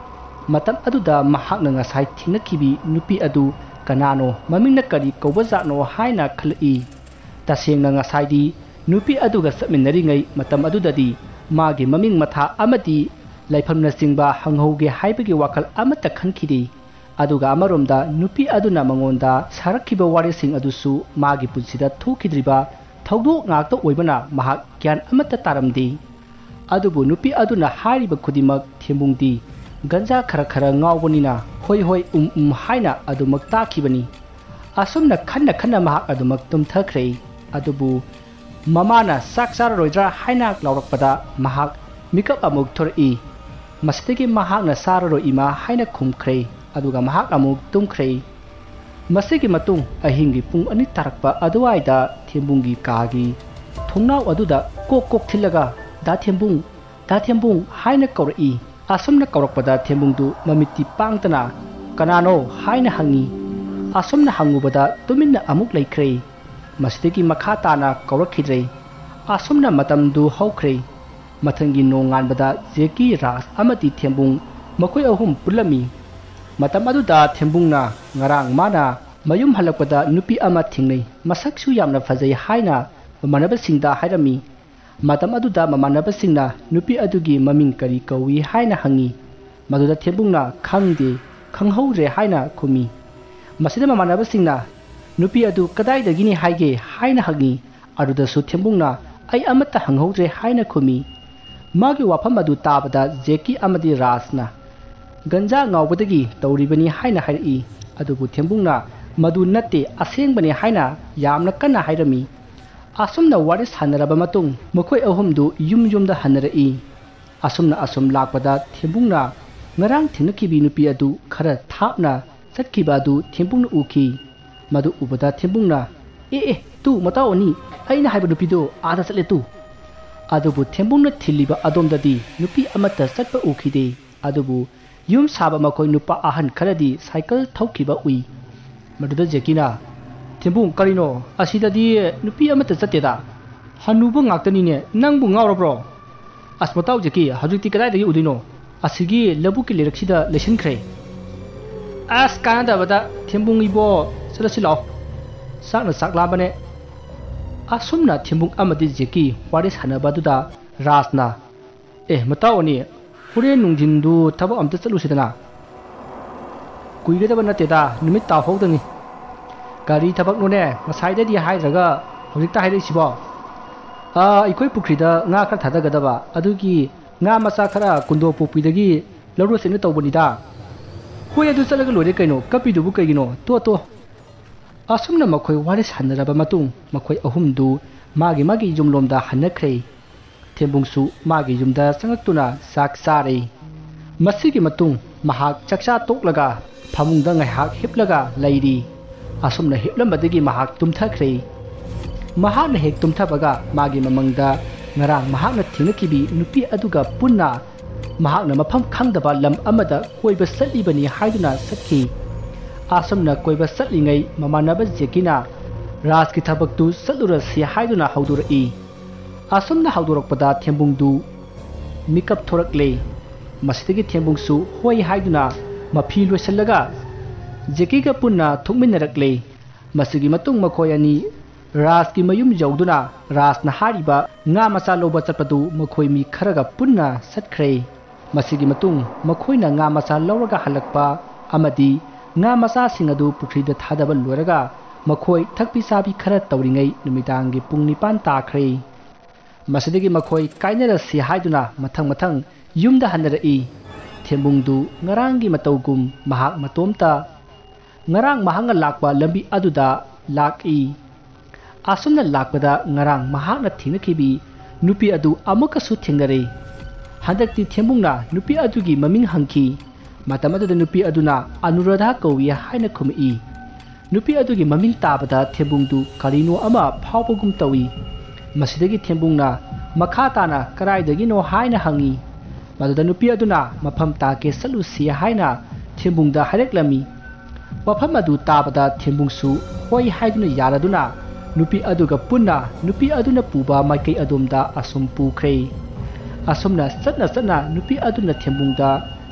ꯃꯇꯝ ꯑꯗꯨꯗ ꯃꯍꯥꯛꯅ ꯉꯁꯥꯏ ꯊꯦꯡꯅꯈꯤꯕꯤ ꯅꯨꯄꯤ ꯑꯗꯨ ꯀꯅꯥꯅꯣ, ꯃꯃꯤꯡꯅ ꯀꯔꯤ ꯀꯧꯕꯖꯥꯠꯅꯣ ꯍꯥꯏꯅ ꯈꯜꯂꯛꯏ꯫ ꯇꯁꯦꯡꯅ ꯉꯁꯥꯏꯗꯤ ꯅꯨꯄꯤ ꯑꯗꯨꯒ ꯆꯠꯃꯤꯟꯅꯔꯤꯉꯩ ꯃꯇꯝ ꯑꯗꯨꯗꯗꯤ ꯃꯥꯒꯤ ꯃꯃꯤꯡ ꯃꯊꯥ ꯑꯃꯗꯤ ꯂꯩꯐꯝꯅꯆꯤꯡꯕ ꯍꯪꯍꯧꯒꯦ ꯍꯥꯏꯕꯒꯤ ꯋꯥꯈꯜ ꯑꯃꯠꯇ ꯈꯟꯈꯤꯗꯦ꯫ ꯑꯗꯨꯒ ꯑꯃꯔꯣꯝꯗ ꯅꯨꯄꯤ ꯑꯗꯨꯅ ꯃꯉꯣꯟꯗ ꯁꯥꯔꯛꯈꯤꯕ ꯋꯥꯔꯤꯁꯤꯡ ꯑꯗꯨꯁꯨ ꯃꯥꯒꯤ ꯄꯨꯟꯁꯤꯗ ꯊꯣꯛꯈꯤꯗ꯭ꯔꯤꯕ ꯊꯧꯗꯣꯛ ꯉꯥꯛꯇ ꯑꯣꯏꯕꯅ ꯃꯍꯥꯛ ꯒ꯭ꯌꯥꯟ ꯑꯃꯠꯇ ꯇꯥꯔꯝꯗꯦ꯫ ꯑꯗꯨꯕꯨ ꯅꯨꯄꯤ ꯑꯗꯨꯅ ꯍꯥꯏꯔꯤꯕ ꯈꯨꯗꯤꯡꯃꯛ ꯊꯦꯝꯕꯨꯡꯗꯤ ꯒꯟꯖꯥ ꯈꯔ ꯈꯔ ꯉꯥꯎꯕꯅꯤꯅ "ꯍꯣꯏ, ꯍꯣꯏ, ꯎꯝ, ꯎꯝ" ꯍꯥꯏꯅ ꯑꯗꯨꯃꯛ ꯇꯥꯈꯤꯕꯅꯤ꯫ ꯑꯁꯨꯝꯅ ꯈꯟꯅ ꯈꯟꯅ ꯃꯍꯥꯛ ꯑꯗꯨꯃꯛ ꯇꯨꯝꯊꯈ꯭ꯔꯦ꯫ ꯑꯗꯨꯕꯨ ꯃꯃꯥꯅ "ꯆꯥꯛ ꯆꯥꯔꯔꯣꯏꯗ꯭ꯔꯥ?" ꯍꯥꯏꯅ ꯂꯥꯎꯔꯛꯄꯗ ꯃꯍꯥꯛ ꯃꯤꯀꯞ ꯑꯃꯨꯛ ꯊꯣꯔꯛꯏ꯫ ꯃꯁꯤꯗꯒꯤ ꯃꯍꯥꯛꯅ "ꯆꯥꯔꯔꯣꯏ, ꯏꯃꯥ" ꯍꯥꯏꯅ ꯈꯨꯝꯈ꯭ꯔꯦ꯫ ꯑꯗꯨꯒ ꯃꯍꯥꯛ ꯑꯃꯨꯛ ꯇꯨꯝꯈ꯭ꯔꯦ꯫ ꯃꯁꯤꯒꯤ ꯃꯇꯨꯡ ꯑꯍꯤꯡꯒꯤ ꯄꯨꯡ ꯑꯅꯤ ꯇꯥꯔꯛꯄ ꯑꯗꯨꯋꯥꯏꯗ ꯊꯦꯝꯕꯨꯡꯒꯤ ꯀꯥꯒꯤ ꯊꯣꯡꯅꯥꯎ ꯑꯗꯨꯗ ꯀꯣꯛ ꯀꯣꯛ ꯊꯤꯜꯂꯒ, "ꯗꯥ ꯊꯦꯝꯕꯨꯡ, ꯗꯥ ꯊꯦꯝꯕꯨꯡ" ꯍꯥꯏꯅ ꯀꯧꯔꯛꯏ꯫ ꯑꯁꯨꯝꯅ ꯀꯧꯔꯛꯄꯗ ꯊꯦꯝꯕꯨꯡꯗꯨ ꯃꯃꯤꯠꯇꯤ ꯄꯥꯡꯗꯅ, "ꯀꯅꯥꯅꯣ?" ꯍꯥꯏꯅ ꯍꯪꯉꯤ꯫ ꯑꯁꯨꯝꯅ ꯍꯪꯉꯨꯕꯗ ꯇꯨꯃꯤꯟꯅ ꯑꯃꯨꯛ ꯂꯩꯈ꯭ꯔꯦ꯫ ꯃꯁꯤꯗꯒꯤ ꯃꯈꯥ ꯇꯥꯅ ꯀꯧꯔꯛꯈꯤꯗ꯭ꯔꯦ꯫ ꯑꯁꯨꯝꯅ ꯃꯇꯝꯗꯨ ꯍꯧꯈ꯭ꯔꯦ꯫ ꯃꯊꯪꯒꯤ ꯅꯣꯡꯉꯥꯟꯕꯗ ꯖꯦꯀꯤ, ꯔꯥꯖ ꯑꯃꯗꯤ ꯊꯦꯝꯕꯨꯡ ꯃꯈꯣꯏ ꯑꯍꯨꯝ ꯄꯨꯜꯂꯝꯃꯤ꯫ ꯃꯇꯝ ꯑꯗꯨꯗ ꯊꯦꯝꯕꯨꯡꯅ ꯉꯔꯥꯡ ꯃꯥꯅ ꯃꯌꯨꯝ ꯍꯜꯂꯛꯄꯗ ꯅꯨꯄꯤ ꯑꯃ ꯊꯦꯡꯅꯩ, ꯃꯁꯛꯁꯨ ꯌꯥꯝꯅ ꯐꯖꯩ ꯍꯥꯏꯅ ꯃꯃꯥꯟꯅꯕꯁꯤꯡꯗ ꯍꯥꯏꯔꯝꯃꯤ꯫ ꯃꯇꯝ ꯑꯗꯨꯗ ꯃꯃꯥꯟꯅꯕꯁꯤꯡꯅ ꯅꯨꯄꯤ ꯑꯗꯨꯒꯤ ꯃꯃꯤꯡ ꯀꯔꯤ ꯀꯧꯏ ꯍꯥꯏꯅ ꯍꯪꯉꯤ꯫ ꯃꯗꯨꯗ ꯊꯦꯝꯕꯨꯡꯅ "ꯈꯪꯗꯦ, ꯈꯪꯍꯧꯗ꯭ꯔꯦ" ꯍꯥꯏꯅ ꯈꯨꯝꯃꯤ꯫ ꯃꯁꯤꯗ ꯃꯃꯥꯟꯅꯕꯁꯤꯡꯅ "ꯅꯨꯄꯤ ꯑꯗꯨ ꯀꯗꯥꯏꯗꯒꯤꯅꯤ ꯍꯥꯏꯒꯦ?" ꯍꯥꯏꯅ ꯍꯪꯉꯤ꯫ ꯑꯗꯨꯗꯁꯨ ꯊꯦꯝꯕꯨꯡꯅ "ꯑꯩ ꯑꯃꯠꯇ ꯍꯪꯍꯧꯗ꯭ꯔꯦ" ꯍꯥꯏꯅ ꯈꯨꯝꯃꯤ꯫ ꯃꯥꯒꯤ ꯋꯥꯐꯝ ꯑꯗꯨ ꯇꯥꯕꯗ ꯖꯦꯀꯤ ꯑꯃꯗꯤ ꯔꯥꯖꯅ "ꯒꯟꯖꯥ ꯉꯥꯎꯕꯗꯒꯤ ꯇꯧꯔꯤꯕꯅꯤ" ꯍꯥꯏꯅ ꯍꯥꯏꯔꯛꯏ꯫ ꯑꯗꯨꯕꯨ ꯊꯦꯝꯕꯨꯡꯅ "ꯃꯗꯨ ꯅꯠꯇꯦ, ꯑꯁꯦꯡꯕꯅꯤ" ꯍꯥꯏꯅ ꯌꯥꯝꯅ ꯀꯟꯅ ꯍꯥꯏꯔꯝꯃꯤ꯫ ꯑꯁꯨꯝꯅ ꯋꯥꯔꯤ ꯁꯥꯟꯅꯔꯕ ꯃꯇꯨꯡ ꯃꯈꯣꯏ ꯑꯍꯨꯝꯗꯨ ꯌꯨꯝ ꯌꯨꯝꯗ ꯍꯟꯅꯔꯛꯏ꯫ ꯑꯁꯨꯝꯅ ꯑꯁꯨꯝ ꯂꯥꯛꯄꯗ ꯊꯦꯝꯕꯨꯡꯅ ꯉꯔꯥꯡ ꯊꯦꯡꯅꯈꯤꯕꯤ ꯅꯨꯄꯤ ꯑꯗꯨ ꯈꯔ ꯊꯥꯞꯅ ꯆꯠꯈꯤꯕ ꯑꯗꯨ ꯊꯦꯝꯕꯨꯡꯅ ꯎꯈꯤ꯫ ꯃꯗꯨ ꯎꯕꯗ ꯊꯦꯝꯕꯨꯡꯅ, "ꯑꯦ, ꯑꯦ, ꯇꯨ, ꯃꯇꯥꯎ ꯑꯅꯤ, ꯑꯩꯅ ꯍꯥꯏꯕ ꯅꯨꯄꯤꯗꯣ ꯑꯥꯗ ꯆꯠꯂꯦ ꯇꯨ!" ꯑꯗꯨꯕꯨ ꯊꯦꯝꯕꯨꯡꯅ ꯊꯤꯜꯂꯤꯕ ꯑꯗꯣꯝꯗꯗꯤ ꯅꯨꯄꯤ ꯑꯃꯠꯇ ꯆꯠꯄ ꯎꯈꯤꯗꯦ꯫ ꯑꯗꯨꯕꯨ ꯌꯨꯝ ꯁꯥꯕ ꯃꯈꯣꯏ ꯅꯨꯄꯥ ꯑꯍꯟ ꯈꯔꯗꯤ ꯁꯥꯏꯀꯜ ꯊꯧꯈꯤꯕ ꯎꯏ꯫ ꯃꯗꯨꯗ ꯖꯦꯀꯤꯅ, "ꯊꯦꯝꯕꯨꯡ, ꯀꯔꯤꯅꯣ? ꯑꯁꯤꯗꯗꯤ ꯅꯨꯄꯤ ꯑꯃꯠꯇ ꯆꯠꯇꯦꯗ꯫ ꯍꯅꯨꯕ ꯉꯥꯛꯇꯅꯤꯅꯦ, ꯅꯪꯕꯨ ꯉꯥꯎꯔꯕ꯭ꯔꯣ?" "ꯑꯁ, ꯃꯇꯥꯎ ꯖꯦꯀꯤ, ꯍꯧꯖꯤꯛꯇꯤ ꯀꯗꯥꯏꯗꯒꯤ ꯎꯗꯣꯏꯅꯣ? ꯑꯁꯤꯒꯤ ꯂꯧꯕꯨꯛꯀꯤ ꯂꯩꯔꯛꯁꯤꯗ ꯂꯩꯁꯤꯟꯈ꯭ꯔꯦ꯫" "ꯑꯁ, ꯀꯥꯟꯅꯗꯕꯗ, ꯊꯦꯝꯕꯨꯡ ꯏꯕꯣ, ꯆꯠꯂꯁꯤ ꯂꯥꯛꯑꯣ꯫ ꯆꯥꯛꯅ ꯆꯥꯛ ꯂꯥꯝꯕꯅꯦ꯫" ꯑꯁꯨꯝꯅ ꯊꯦꯝꯕꯨꯡ ꯑꯃꯗꯤ ꯖꯦꯀꯤ ꯋꯥꯔꯤ ꯁꯥꯟꯅꯕ ꯑꯗꯨꯗ ꯔꯥꯖꯅ, "ꯑꯦ, ꯃꯇꯥꯎ ꯑꯅꯤ, ꯍꯣꯔꯦꯟ ꯅꯨꯡꯊꯤꯟꯗꯨ ꯊꯕꯛ ꯑꯝꯇ ꯆꯠꯂꯨꯁꯤꯗꯅ?" "ꯀꯨꯏꯒꯗꯕ ꯅꯠꯇꯦꯗ, ꯅꯨꯃꯤꯠ ꯇꯥꯍꯧꯗꯅꯤ꯫" "ꯀꯔꯤ ꯊꯕꯛꯅꯣꯅꯦ? ꯉꯁꯥꯏꯗꯩꯗꯤ ꯍꯥꯏꯗ꯭ꯔꯒ ꯍꯧꯖꯤꯛꯇ ꯍꯥꯏꯔꯛꯏꯁꯤꯕꯣ?" "ꯑꯥ, ꯑꯩꯈꯣꯏ ꯄꯨꯈ꯭ꯔꯤꯗ ꯉꯥ ꯈꯔ ꯊꯥꯗꯒꯗꯕ, ꯑꯗꯨꯒꯤ ꯉꯥ ꯃꯆꯥ ꯈꯔ ꯀꯨꯟꯗꯣ ꯄꯣꯛꯄꯤꯗꯒꯤ ꯂꯧꯔꯨꯁꯦꯅ ꯇꯧꯕꯅꯤꯗ꯫" "ꯍꯣꯏ, ꯑꯗꯨ ꯆꯠꯂꯒ ꯂꯣꯏꯔꯦ ꯀꯩꯅꯣ, ꯀꯞꯄꯤꯗꯨꯕꯨ ꯀꯩꯒꯤꯅꯣ? ꯇꯣ, ꯇꯣ꯫" ꯑꯁꯨꯝꯅ ꯃꯈꯣꯏ ꯋꯥꯔꯤ ꯁꯥꯟꯅꯔꯕ ꯃꯇꯨꯡ ꯃꯈꯣꯏ ꯑꯍꯨꯝꯗꯨ ꯃꯥꯒꯤ ꯃꯥꯒꯤ ꯌꯨꯝꯂꯣꯝꯗ ꯍꯟꯅꯈ꯭ꯔꯦ꯫ ꯊꯦꯝꯕꯨꯡꯁꯨ ꯃꯥꯒꯤ ꯌꯨꯝꯗ ꯆꯪꯂꯛꯇꯨꯅ ꯆꯥꯛ ꯆꯥꯔꯦ꯫ ꯃꯁꯤꯒꯤ ꯃꯇꯨꯡ ꯃꯍꯥꯛ ꯆꯥꯛꯆꯥ ꯇꯣꯛꯂꯒ ꯐꯃꯨꯡꯗ ꯉꯥꯏꯍꯥꯛ ꯍꯤꯞꯂꯒ ꯂꯩꯔꯤ꯫ ꯑꯁꯨꯝꯅ ꯍꯤꯞꯂꯝꯕꯗꯒꯤ ꯃꯍꯥꯛ ꯇꯨꯝꯊꯈ꯭ꯔꯦ꯫ ꯃꯍꯥꯛꯅ ꯍꯦꯛ ꯇꯨꯝꯊꯕꯒ ꯃꯥꯒꯤ ꯃꯃꯪꯗ ꯉꯔꯥꯡ ꯃꯍꯥꯛꯅ ꯊꯦꯡꯅꯈꯤꯕꯤ ꯅꯨꯄꯤ ꯑꯗꯨꯒ ꯄꯨꯟꯅ ꯃꯍꯥꯛꯅ ꯃꯐꯝ ꯈꯪꯗꯕ ꯂꯝ ꯑꯃꯗ ꯀꯣꯏꯕ ꯆꯠꯂꯤꯕꯅꯤ ꯍꯥꯏꯗꯨꯅ ꯆꯠꯈꯤ꯫ ꯑꯁꯨꯝꯅ ꯀꯣꯏꯕ ꯆꯠꯂꯤꯉꯩ ꯃꯃꯥꯟꯅꯕ ꯖꯦꯀꯤꯅ ꯔꯥꯖꯀꯤ ꯊꯕꯛꯇꯨ ꯆꯠꯂꯨꯔꯁꯤ ꯍꯥꯏꯗꯨꯅ ꯍꯧꯗꯣꯔꯛꯏ꯫ ꯑꯁꯨꯝꯅ ꯍꯧꯗꯣꯔꯛꯄꯗ ꯊꯦꯝꯕꯨꯡꯗꯨ ꯃꯤꯀꯞ ꯊꯣꯔꯛꯂꯦ꯫ ꯃꯁꯤꯗꯒꯤ ꯊꯦꯝꯕꯨꯡꯁꯨ ꯍꯣꯏ ꯍꯥꯏꯗꯨꯅ ꯃꯐꯤ ꯂꯣꯏꯁꯤꯜꯂꯒ ꯖꯦꯀꯤꯒ ꯄꯨꯟꯅ ꯊꯣꯛꯃꯤꯟꯅꯔꯛꯂꯦ꯫ ꯃꯁꯤꯒꯤ ꯃꯇꯨꯡ ꯃꯈꯣꯏ ꯑꯅꯤ ꯔꯥꯖꯀꯤ ꯃꯌꯨꯝ ꯌꯧꯗꯨꯅ ꯔꯥꯖꯅ ꯍꯥꯏꯔꯤꯕ ꯉꯥ ꯃꯆꯥ ꯂꯧꯕ ꯆꯠꯄꯗꯨ ꯃꯈꯣꯏ ꯃꯤ ꯈꯔꯒ ꯄꯨꯟꯅ ꯆꯠꯈ꯭ꯔꯦ꯫ ꯃꯁꯤꯒꯤ ꯃꯇꯨꯡ ꯃꯈꯣꯏꯅ ꯉꯥ ꯃꯆꯥ ꯂꯧꯔꯒ ꯍꯜꯂꯛꯄ ꯑꯃꯗꯤ ꯉꯥ ꯃꯆꯥꯁꯤꯡ ꯑꯗꯨ ꯄꯨꯈ꯭ꯔꯤꯗ ꯊꯥꯗꯕ ꯂꯣꯏꯔꯒ ꯃꯈꯣꯏ ꯊꯛꯄꯤ ꯆꯥꯕꯤ ꯈꯔ ꯇꯧꯔꯤꯉꯩ ꯅꯨꯃꯤꯗꯥꯡꯒꯤ ꯄꯨꯡ ꯅꯤꯄꯥꯟ ꯇꯥꯈ꯭ꯔꯦ꯫ ꯃꯁꯤꯗꯒꯤ ꯃꯈꯣꯏ ꯀꯥꯏꯅꯔꯁꯤ ꯍꯥꯏꯗꯨꯅ ꯃꯊꯪ ꯃꯊꯪ ꯌꯨꯝꯗ ꯍꯟꯅꯔꯛꯏ꯫ ꯊꯦꯝꯕꯨꯡꯗꯨ ꯉꯔꯥꯡꯒꯤ ꯃꯇꯧꯒꯨꯝ ꯃꯍꯥꯛ ꯃꯇꯣꯝꯇ ꯉꯔꯥꯡ ꯃꯍꯥꯛꯅ ꯂꯥꯛꯄ ꯂꯝꯕꯤ ꯑꯗꯨꯗ ꯂꯥꯛꯏ꯫ ꯑꯁꯨꯝꯅ ꯂꯥꯛꯄꯗ ꯉꯔꯥꯡ ꯃꯍꯥꯛꯅ ꯊꯦꯡꯅꯈꯤꯕꯤ ꯅꯨꯄꯤ ꯑꯗꯨ ꯑꯃꯨꯛꯀꯁꯨ ꯊꯦꯡꯅꯔꯦ꯫ ꯍꯟꯗꯛꯇꯤ ꯊꯦꯝꯕꯨꯡꯅ ꯅꯨꯄꯤ ꯑꯗꯨꯒꯤ ꯃꯃꯤꯡ ꯍꯪꯈꯤ꯫ ꯃꯇꯝ ꯑꯗꯨꯗ ꯅꯨꯄꯤ ꯑꯗꯨꯅ ꯑꯅꯨꯔꯥꯙꯥ ꯀꯧꯏ ꯍꯥꯏꯅ ꯈꯨꯝꯃꯛꯏ꯫ ꯅꯨꯄꯤ ꯑꯗꯨꯒꯤ ꯃꯃꯤꯡ ꯇꯥꯕꯗ ꯊꯦꯝꯕꯨꯡꯗꯨ ꯀꯔꯤꯅꯣ ꯑꯃ ꯐꯥꯎꯕꯒꯨꯝ ꯇꯧꯏ꯫ ꯃꯁꯤꯗꯒꯤ ꯊꯦꯝꯕꯨꯡꯅ ꯃꯈꯥ ꯇꯥꯅ ꯀꯗꯥꯏꯗꯒꯤꯅꯣ ꯍꯥꯏꯅ ꯍꯪꯏ꯫ ꯃꯗꯨꯗ ꯅꯨꯄꯤ ꯑꯗꯨꯅ ꯃꯐꯝ ꯇꯥꯛꯀꯦ ꯆꯠꯂꯨꯁꯤ ꯍꯥꯏꯅ ꯊꯦꯝꯕꯨꯡꯗ ꯍꯥꯏꯔꯛꯂꯝꯃꯤ꯫ ꯋꯥꯐꯝ ꯑꯗꯨ ꯇꯥꯕꯗ ꯊꯦꯝꯕꯨꯡꯁꯨ ꯍꯣꯏ ꯍꯥꯏꯗꯨꯅ ꯌꯥꯔꯗꯨꯅ ꯅꯨꯄꯤ ꯑꯗꯨꯒ ꯄꯨꯟꯅ ꯅꯨꯄꯤ ꯑꯗꯨꯅ ꯄꯨꯕ ꯃꯥꯏꯀꯩ ꯑꯗꯣꯝꯗ ꯑꯁꯨꯝ ꯄꯨꯈ꯭ꯔꯦ꯫ ꯑꯁꯨꯝꯅ ꯆꯠꯅ ꯆꯠꯅ ꯅꯨꯄꯤ ꯑꯗꯨꯅ ꯊꯦꯝꯕꯨꯡꯗ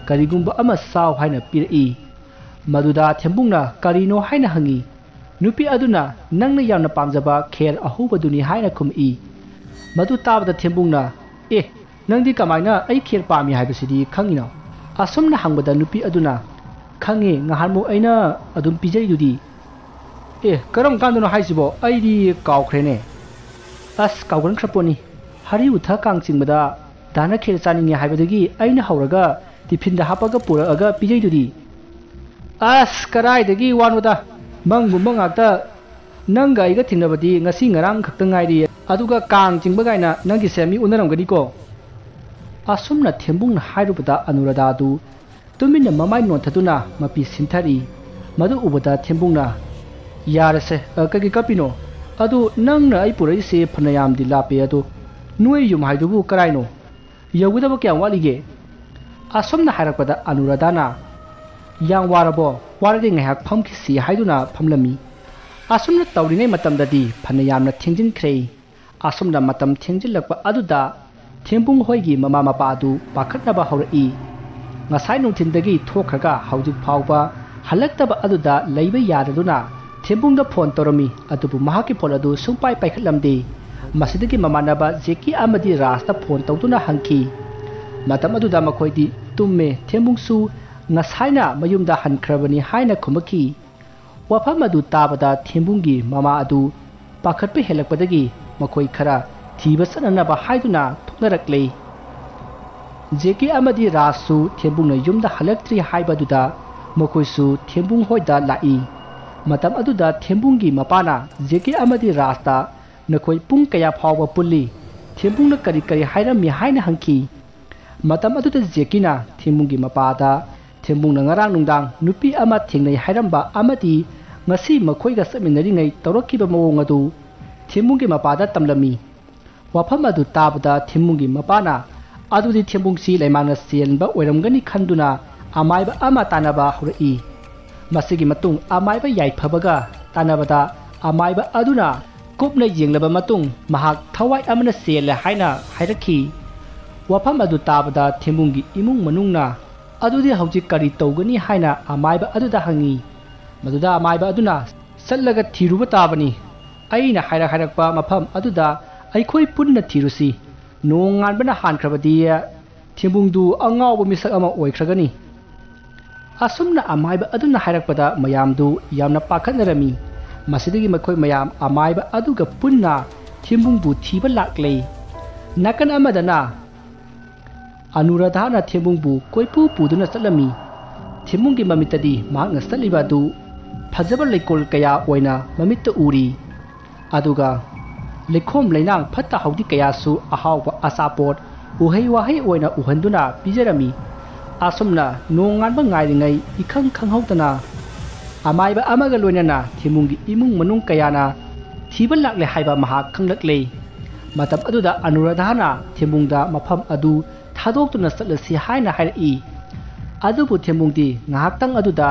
ꯀꯔꯤꯒꯨꯝꯕ ꯑꯃ ꯆꯥꯎ ꯍꯥꯏꯅ ꯄꯤꯔꯛꯏ꯫ ꯃꯗꯨꯗ ꯊꯦꯝꯕꯨꯡꯅ ꯀꯔꯤꯅꯣ ꯍꯥꯏꯅ ꯍꯪꯏ꯫ ꯅꯨꯄꯤ ꯑꯗꯨꯅ ꯅꯪꯅ ꯌꯥꯝꯅ ꯄꯥꯝꯖꯕ ꯈꯦꯔ ꯑꯍꯧꯕꯗꯨꯅꯤ ꯍꯥꯏꯅ ꯈꯨꯝꯃꯛꯏ꯫ ꯃꯗꯨ ꯇꯥꯕꯗ ꯊꯦꯝꯕꯨꯡꯅ, "ꯑꯦ, ꯅꯪꯗꯤ ꯀꯃꯥꯏꯅ ꯑꯩ ꯈꯦꯔ ꯄꯥꯝꯃꯤ ꯍꯥꯏꯕꯁꯤꯗꯤ ꯈꯪꯉꯤꯅꯣ?" ꯑꯁꯨꯝꯅ ꯍꯪꯕꯗ ꯅꯨꯄꯤ ꯑꯗꯨꯅ, "ꯈꯪꯉꯦ, ꯉꯍꯥꯟꯃꯨꯛ ꯑꯩꯅ ꯑꯗꯨꯝ ꯄꯤꯖꯔꯤꯗꯨꯗꯤ꯫" "ꯑꯦ, ꯀꯔꯝ ꯀꯥꯟꯗꯅꯣ ꯍꯥꯏꯁꯤꯕꯣ? ꯑꯩꯗꯤ ꯀꯥꯎꯈ꯭ꯔꯦꯅꯦ꯫" "ꯑꯁ, ꯀꯥꯎꯒꯟꯈ꯭ꯔ ꯄꯣꯠꯅꯤ꯫ ꯍꯔꯤꯎꯊ ꯀꯥꯡ ꯆꯤꯡꯕꯗ ꯗꯥꯅ ꯈꯦꯔ ꯆꯥꯅꯤꯡꯉꯦ ꯍꯥꯏꯕꯗꯒꯤ ꯑꯩꯅ ꯍꯧꯔꯒ ꯇꯤꯐꯤꯟꯗ ꯍꯥꯞꯄꯒ ꯄꯨꯔꯛꯑꯒ ꯄꯤꯖꯩꯗꯨꯗꯤ꯫" "ꯑꯁ, ꯀꯔꯥꯏꯗꯒꯤ ꯋꯥꯅꯣꯗ? ꯃꯪꯒꯨꯝꯕ ꯉꯥꯛꯇ꯫ ꯅꯪꯒ ꯑꯩꯒ ꯊꯦꯡꯅꯕꯗꯤ ꯉꯁꯤ ꯉꯔꯥꯡ ꯈꯛꯇ ꯉꯥꯏꯔꯤ, ꯑꯗꯨꯒ ꯀꯥꯡ ꯆꯤꯡꯕ ꯀꯥꯏꯅ ꯅꯪꯒꯤꯁꯦ ꯃꯤ ꯑꯣꯟꯅꯔꯝꯒꯅꯤꯀꯣ꯫" ꯑꯁꯨꯝꯅ ꯊꯦꯝꯕꯨꯡꯅ ꯍꯥꯏꯔꯨꯕꯗ ꯑꯅꯨꯔꯥꯙꯥꯗꯨ ꯇꯨꯃꯤꯟꯅ ꯃꯃꯥꯏ ꯅꯣꯟꯊꯗꯨꯅ ꯃꯄꯤ ꯁꯤꯟꯊꯔꯤ꯫ ꯃꯗꯨ ꯎꯕꯗ ꯊꯦꯝꯕꯨꯡꯅ, "ꯌꯥꯔꯦꯁꯦ, ꯑ, ꯀꯩꯒꯤ ꯀꯞꯄꯤꯅꯣ? "ꯑꯗꯨ ꯅꯪꯅ ꯑꯩ ꯄꯨꯔꯛꯏꯁꯦ ꯐꯅꯌꯥꯝꯗꯤ ꯂꯥꯞꯄꯦ, ꯑꯗꯣ ꯅꯣꯏ ꯌꯨꯝ ꯍꯥꯏꯗꯨꯕꯨ ꯀꯔꯥꯏꯅꯣ? ꯌꯧꯒꯗꯕ ꯀꯌꯥꯝ ꯋꯥꯠꯂꯤꯒꯦ?" ꯑꯁꯨꯝꯅ ꯍꯥꯏꯔꯛꯄꯗ ꯑꯅꯨꯔꯥꯙꯥꯅ, "ꯌꯥꯝ ꯋꯥꯔꯕꯣ? ꯋꯥꯔꯗꯤ ꯉꯥꯏꯍꯥꯛ ꯐꯝꯈꯤꯁꯤ" ꯍꯥꯏꯗꯨꯅ ꯐꯝꯂꯝꯃꯤ꯫ ꯑꯁꯨꯝꯅ ꯇꯧꯔꯤꯉꯩ ꯃꯇꯝꯗꯗꯤ ꯐꯅ ꯌꯥꯝꯅ ꯊꯦꯡꯖꯤꯟꯈ꯭ꯔꯦ꯫ ꯑꯁꯨꯝꯅ ꯃꯇꯝ ꯊꯦꯡꯖꯤꯜꯂꯛꯄ ꯑꯗꯨꯗ ꯊꯦꯝꯕꯨꯡ ꯍꯣꯏꯒꯤ ꯃꯃꯥ ꯃꯄꯥ ꯑꯗꯨ ꯄꯥꯈꯠꯅꯕ ꯍꯧꯔꯛꯏ꯫ ꯉꯁꯥꯏ ꯅꯨꯡꯊꯤꯟꯗꯒꯤ ꯊꯣꯛꯈ꯭ꯔꯒ ꯍꯧꯖꯤꯛ ꯐꯥꯎꯕ ꯍꯜꯂꯛꯇꯕ ꯑꯗꯨꯗ ꯂꯩꯕ ꯌꯥꯗꯗꯨꯅ ꯊꯦꯝꯕꯨꯡꯗ ꯐꯣꯟ ꯇꯧꯔꯝꯃꯤ, ꯑꯗꯨꯕꯨ ꯃꯍꯥꯛꯀꯤ ꯐꯣꯟ ꯑꯗꯨ ꯁꯨꯡꯄꯥꯏ ꯄꯥꯏꯈꯠꯂꯝꯗꯦ꯫ ꯃꯁꯤꯗꯒꯤ ꯃꯃꯥꯟꯅꯕ ꯖꯦꯀꯤ ꯑꯃꯗꯤ ꯔꯥꯖꯇ ꯐꯣꯟ ꯇꯧꯗꯨꯅ ꯍꯪꯈꯤ꯫ ꯃꯇꯝ ꯑꯗꯨꯗ ꯃꯈꯣꯏꯗꯤ ꯇꯨꯝꯃꯦ, ꯊꯦꯝꯕꯨꯡꯁꯨ ꯉꯁꯥꯏꯅ ꯃꯌꯨꯝꯗ ꯍꯟꯈ꯭ꯔꯕꯅꯤ ꯍꯥꯏꯅ ꯈꯨꯝꯃꯛꯈꯤ꯫ ꯋꯥꯐꯝ ꯑꯗꯨ ꯇꯥꯕꯗ ꯊꯦꯝꯕꯨꯡꯒꯤ ꯃꯃꯥ ꯑꯗꯨ ꯄꯥꯈꯠꯄ ꯍꯦꯜꯂꯛꯄꯗꯒꯤ ꯃꯈꯣꯏ ꯈꯔ ꯊꯤꯕ ꯆꯠꯅꯅꯕ ꯍꯥꯏꯗꯨꯅ ꯊꯣꯛꯅꯔꯛꯂꯦ꯫ ꯖꯦꯀꯤ ꯑꯃꯗꯤ ꯔꯥꯖꯁꯨ ꯊꯦꯝꯕꯨꯡꯅ ꯌꯨꯝꯗ ꯍꯜꯂꯛꯇ꯭ꯔꯤ ꯍꯥꯏꯕꯗꯨꯗ ꯃꯈꯣꯏꯁꯨ ꯊꯦꯝꯕꯨꯡ ꯍꯣꯏꯗ ꯂꯥꯛꯏ꯫ ꯃꯇꯝ ꯑꯗꯨꯗ ꯊꯦꯝꯕꯨꯡꯒꯤ ꯃꯄꯥꯅ ꯖꯦꯀꯤ ꯑꯃꯗꯤ ꯔꯥꯖꯇ, "ꯅꯈꯣꯏ ꯄꯨꯡ ꯀꯌꯥ ꯐꯥꯎꯕ ꯄꯨꯜꯂꯤ? ꯊꯦꯝꯕꯨꯡꯅ ꯀꯔꯤ ꯀꯔꯤ ꯍꯥꯏꯔꯝꯃꯤ?" ꯍꯥꯏꯅ ꯍꯪꯈꯤ꯫ ꯃꯇꯝ ꯑꯗꯨꯗ ꯖꯦꯀꯤꯅ ꯊꯦꯝꯕꯨꯡꯒꯤ ꯃꯄꯥꯗ, "ꯊꯦꯝꯕꯨꯡꯅ ꯉꯔꯥꯡ ꯅꯨꯡꯗꯥꯡ ꯅꯨꯄꯤ ꯑꯃ ꯊꯦꯡꯅꯩ ꯍꯥꯏꯔꯝꯕ ꯑꯃꯗꯤ ꯉꯁꯤ ꯃꯈꯣꯏꯒ ꯆꯠꯃꯤꯟꯅꯔꯤꯉꯩ ꯇꯧꯔꯛꯈꯤꯕ ꯃꯑꯣꯡ ꯑꯗꯨ ꯊꯦꯝꯕꯨꯡꯒꯤ ꯃꯄꯥꯗ ꯇꯝꯂꯝꯃꯤ꯫" ꯋꯥꯐꯝ ꯑꯗꯨ ꯇꯥꯕꯗ ꯊꯦꯝꯕꯨꯡꯒꯤ ꯃꯄꯥꯅ, "ꯑꯗꯨꯗꯤ ꯊꯦꯝꯕꯨꯡꯁꯤ ꯂꯩꯃꯥꯡꯅ ꯆꯦꯟꯕ ꯑꯣꯏꯔꯝꯒꯅꯤ" ꯈꯟꯗꯨꯅ ꯑꯃꯥꯏꯕ ꯑꯃ ꯇꯥꯟꯅꯕ ꯍꯧꯔꯛꯏ꯫ ꯃꯁꯤꯒꯤ ꯃꯇꯨꯡ ꯑꯃꯥꯏꯕ ꯌꯥꯏꯐꯕꯒ ꯇꯥꯟꯅꯕꯗ ꯑꯃꯥꯏꯕ ꯑꯗꯨꯅ ꯀꯨꯞꯅ ꯌꯦꯡꯂꯕ ꯃꯇꯨꯡ ꯃꯍꯥꯛ ꯊꯋꯥꯏ ꯑꯃꯅ ꯆꯦꯜꯂꯦ ꯍꯥꯏꯅ ꯍꯥꯏꯔꯛꯈꯤ꯫ ꯋꯥꯐꯝ ꯑꯗꯨ ꯇꯥꯕꯗ ꯊꯦꯝꯕꯨꯡꯒꯤ ꯏꯃꯨꯡ ꯃꯅꯨꯡꯅ, "ꯑꯗꯨꯗꯤ ꯍꯧꯖꯤꯛ ꯀꯔꯤ ꯇꯧꯒꯅꯤ?" ꯍꯥꯏꯅ ꯑꯃꯥꯏꯕ ꯑꯗꯨꯗ ꯍꯪꯉꯤ꯫ ꯃꯗꯨꯗ ꯑꯃꯥꯏꯕ ꯑꯗꯨꯅ, "ꯆꯠꯂꯒ ꯊꯤꯔꯨꯕ ꯇꯥꯕꯅꯤ꯫ ꯑꯩꯅ ꯍꯥꯏꯔꯛ ꯍꯥꯏꯔꯛꯄ ꯃꯐꯝ ꯑꯗꯨꯗ ꯑꯩꯈꯣꯏ ꯄꯨꯟꯅ ꯊꯤꯔꯨꯁꯤ꯫ ꯅꯣꯡꯉꯥꯟꯕꯅ ꯍꯥꯟꯈ꯭ꯔꯕꯗꯤ ꯊꯦꯝꯕꯨꯡꯗꯨ ꯑꯉꯥꯎꯕ ꯃꯤꯁꯛ ꯑꯃ ꯑꯣꯏꯈ꯭ꯔꯒꯅꯤ꯫" ꯑꯁꯨꯝꯅ ꯑꯃꯥꯏꯕ ꯑꯗꯨꯅ ꯍꯥꯏꯔꯛꯄꯗ ꯃꯌꯥꯝꯗꯨ ꯌꯥꯝꯅ ꯄꯥꯈꯠꯅꯔꯝꯃꯤ꯫ ꯃꯁꯤꯗꯒꯤ ꯃꯈꯣꯏ ꯃꯌꯥꯝ ꯑꯃꯥꯏꯕ ꯑꯗꯨꯒ ꯄꯨꯟꯅ ꯊꯦꯝꯕꯨꯡꯕꯨ ꯊꯤꯕ ꯂꯥꯛꯂꯦ꯫ ꯅꯥꯀꯟ ꯑꯃꯗꯅ ꯑꯅꯨꯔꯥꯙꯥꯅ ꯊꯦꯝꯕꯨꯡꯕꯨ ꯀꯣꯏꯄꯨ ꯄꯨꯗꯨꯅ ꯆꯠꯂꯝꯃꯤ꯫ ꯊꯦꯝꯕꯨꯡꯒꯤ ꯃꯃꯤꯠꯇꯗꯤ ꯃꯍꯥꯛꯅ ꯆꯠꯂꯤꯕ ꯑꯗꯨ ꯐꯖꯕ ꯂꯩꯀꯣꯜ ꯀꯌꯥ ꯑꯣꯏꯅ ꯃꯃꯤꯠꯇ ꯎꯔꯤ꯫ ꯑꯗꯨꯒ ꯂꯩꯈꯣꯝ ꯂꯩꯅꯥꯡ ꯐꯠꯇ ꯍꯥꯎꯗꯤ ꯀꯌꯥꯁꯨ ꯑꯍꯥꯎꯕ ꯑꯆꯥꯄꯣꯠ, ꯎꯍꯩ ꯋꯥꯍꯩ ꯑꯣꯏꯅ ꯎꯍꯟꯗꯨꯅ ꯄꯤꯖꯔꯝꯃꯤ꯫ ꯑꯁꯨꯝꯅ ꯅꯣꯡꯉꯥꯟꯕ ꯉꯥꯏꯔꯤꯉꯩ ꯏꯈꯪ ꯈꯪꯍꯧꯗꯅ ꯑꯃꯥꯏꯕ ꯑꯃꯒ ꯂꯣꯏꯅꯅ ꯊꯦꯝꯕꯨꯡꯒꯤ ꯏꯃꯨꯡ ꯃꯅꯨꯡ ꯀꯌꯥꯅ ꯊꯤꯕ ꯂꯥꯛꯂꯦ ꯍꯥꯏꯕ ꯃꯍꯥꯛ ꯈꯪꯂꯛꯂꯦ꯫ ꯃꯇꯝ ꯑꯗꯨꯗ ꯑꯅꯨꯔꯥꯙꯥꯅ ꯊꯦꯝꯕꯨꯡꯗ ꯃꯐꯝ ꯑꯗꯨ ꯊꯥꯗꯣꯛꯇꯨꯅ ꯆꯠꯂꯁꯤ ꯍꯥꯏꯅ ꯍꯥꯏꯔꯛꯏ꯫ ꯑꯗꯨꯕꯨ ꯊꯦꯝꯕꯨꯡꯗꯤ ꯉꯥꯏꯍꯥꯛꯇꯪ ꯑꯗꯨꯗ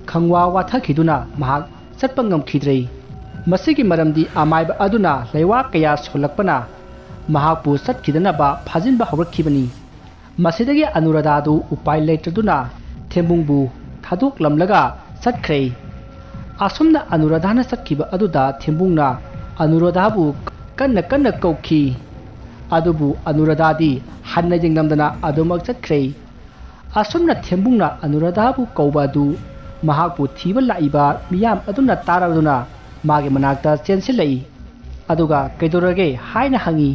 ꯈꯪꯋꯥ ꯋꯥꯊꯈꯤꯗꯨꯅ ꯃꯍꯥꯛ ꯆꯠꯄ ꯉꯝꯈꯤꯗ꯭ꯔꯦ꯫ ꯃꯁꯤꯒꯤ ꯃꯔꯝꯗꯤ ꯑꯃꯥꯏꯕ ꯑꯗꯨꯅ ꯂꯩꯋꯥ ꯀꯌꯥ ꯁꯣꯜꯂꯛꯄꯅ ꯃꯍꯥꯛꯄꯨ ꯆꯠꯈꯤꯗꯅꯕ ꯐꯥꯖꯤꯟꯕ ꯍꯧꯔꯛꯈꯤꯕꯅꯤ꯫ ꯃꯁꯤꯗꯒꯤ ꯑꯅꯨꯔꯥꯙꯥꯗꯨ ꯎꯄꯥꯏ ꯂꯩꯇ꯭ꯔꯗꯨꯅ ꯊꯦꯝꯕꯨꯡꯕꯨ ꯊꯥꯗꯣꯛꯂꯝꯂꯒ ꯆꯠꯈ꯭ꯔꯦ꯫ ꯑꯁꯨꯝꯅ ꯑꯅꯨꯔꯥꯙꯥꯅ ꯆꯠꯈꯤꯕ ꯑꯗꯨꯗ ꯊꯦꯝꯕꯨꯡꯅ ꯑꯅꯨꯔꯥꯙꯥꯕꯨ ꯀꯟꯅ ꯀꯟꯅ ꯀꯧꯈꯤ꯫ ꯑꯗꯨꯕꯨ ꯑꯅꯨꯔꯥꯙꯥꯗꯤ ꯍꯟꯅ ꯌꯦꯡꯂꯝꯗꯅ ꯑꯗꯨꯃꯛ ꯆꯠꯈ꯭ꯔꯦ꯫ ꯑꯁꯨꯝꯅ ꯊꯦꯝꯕꯨꯡꯅ ꯑꯅꯨꯔꯥꯙꯥꯕꯨ ꯀꯧꯕ ꯑꯗꯨ ꯃꯍꯥꯛꯄꯨ ꯊꯤꯕ ꯂꯥꯛꯏꯕ ꯃꯤꯌꯥꯝ ꯑꯗꯨꯅ ꯇꯥꯔꯗꯨꯅ ꯃꯥꯒꯤ ꯃꯅꯥꯛꯇ ꯆꯦꯟꯁꯤꯜꯂꯛꯏ꯫ ꯑꯗꯨꯒ "ꯀꯩꯗꯧꯔꯒꯦ?" ꯍꯥꯏꯅ ꯍꯪꯉꯤ꯫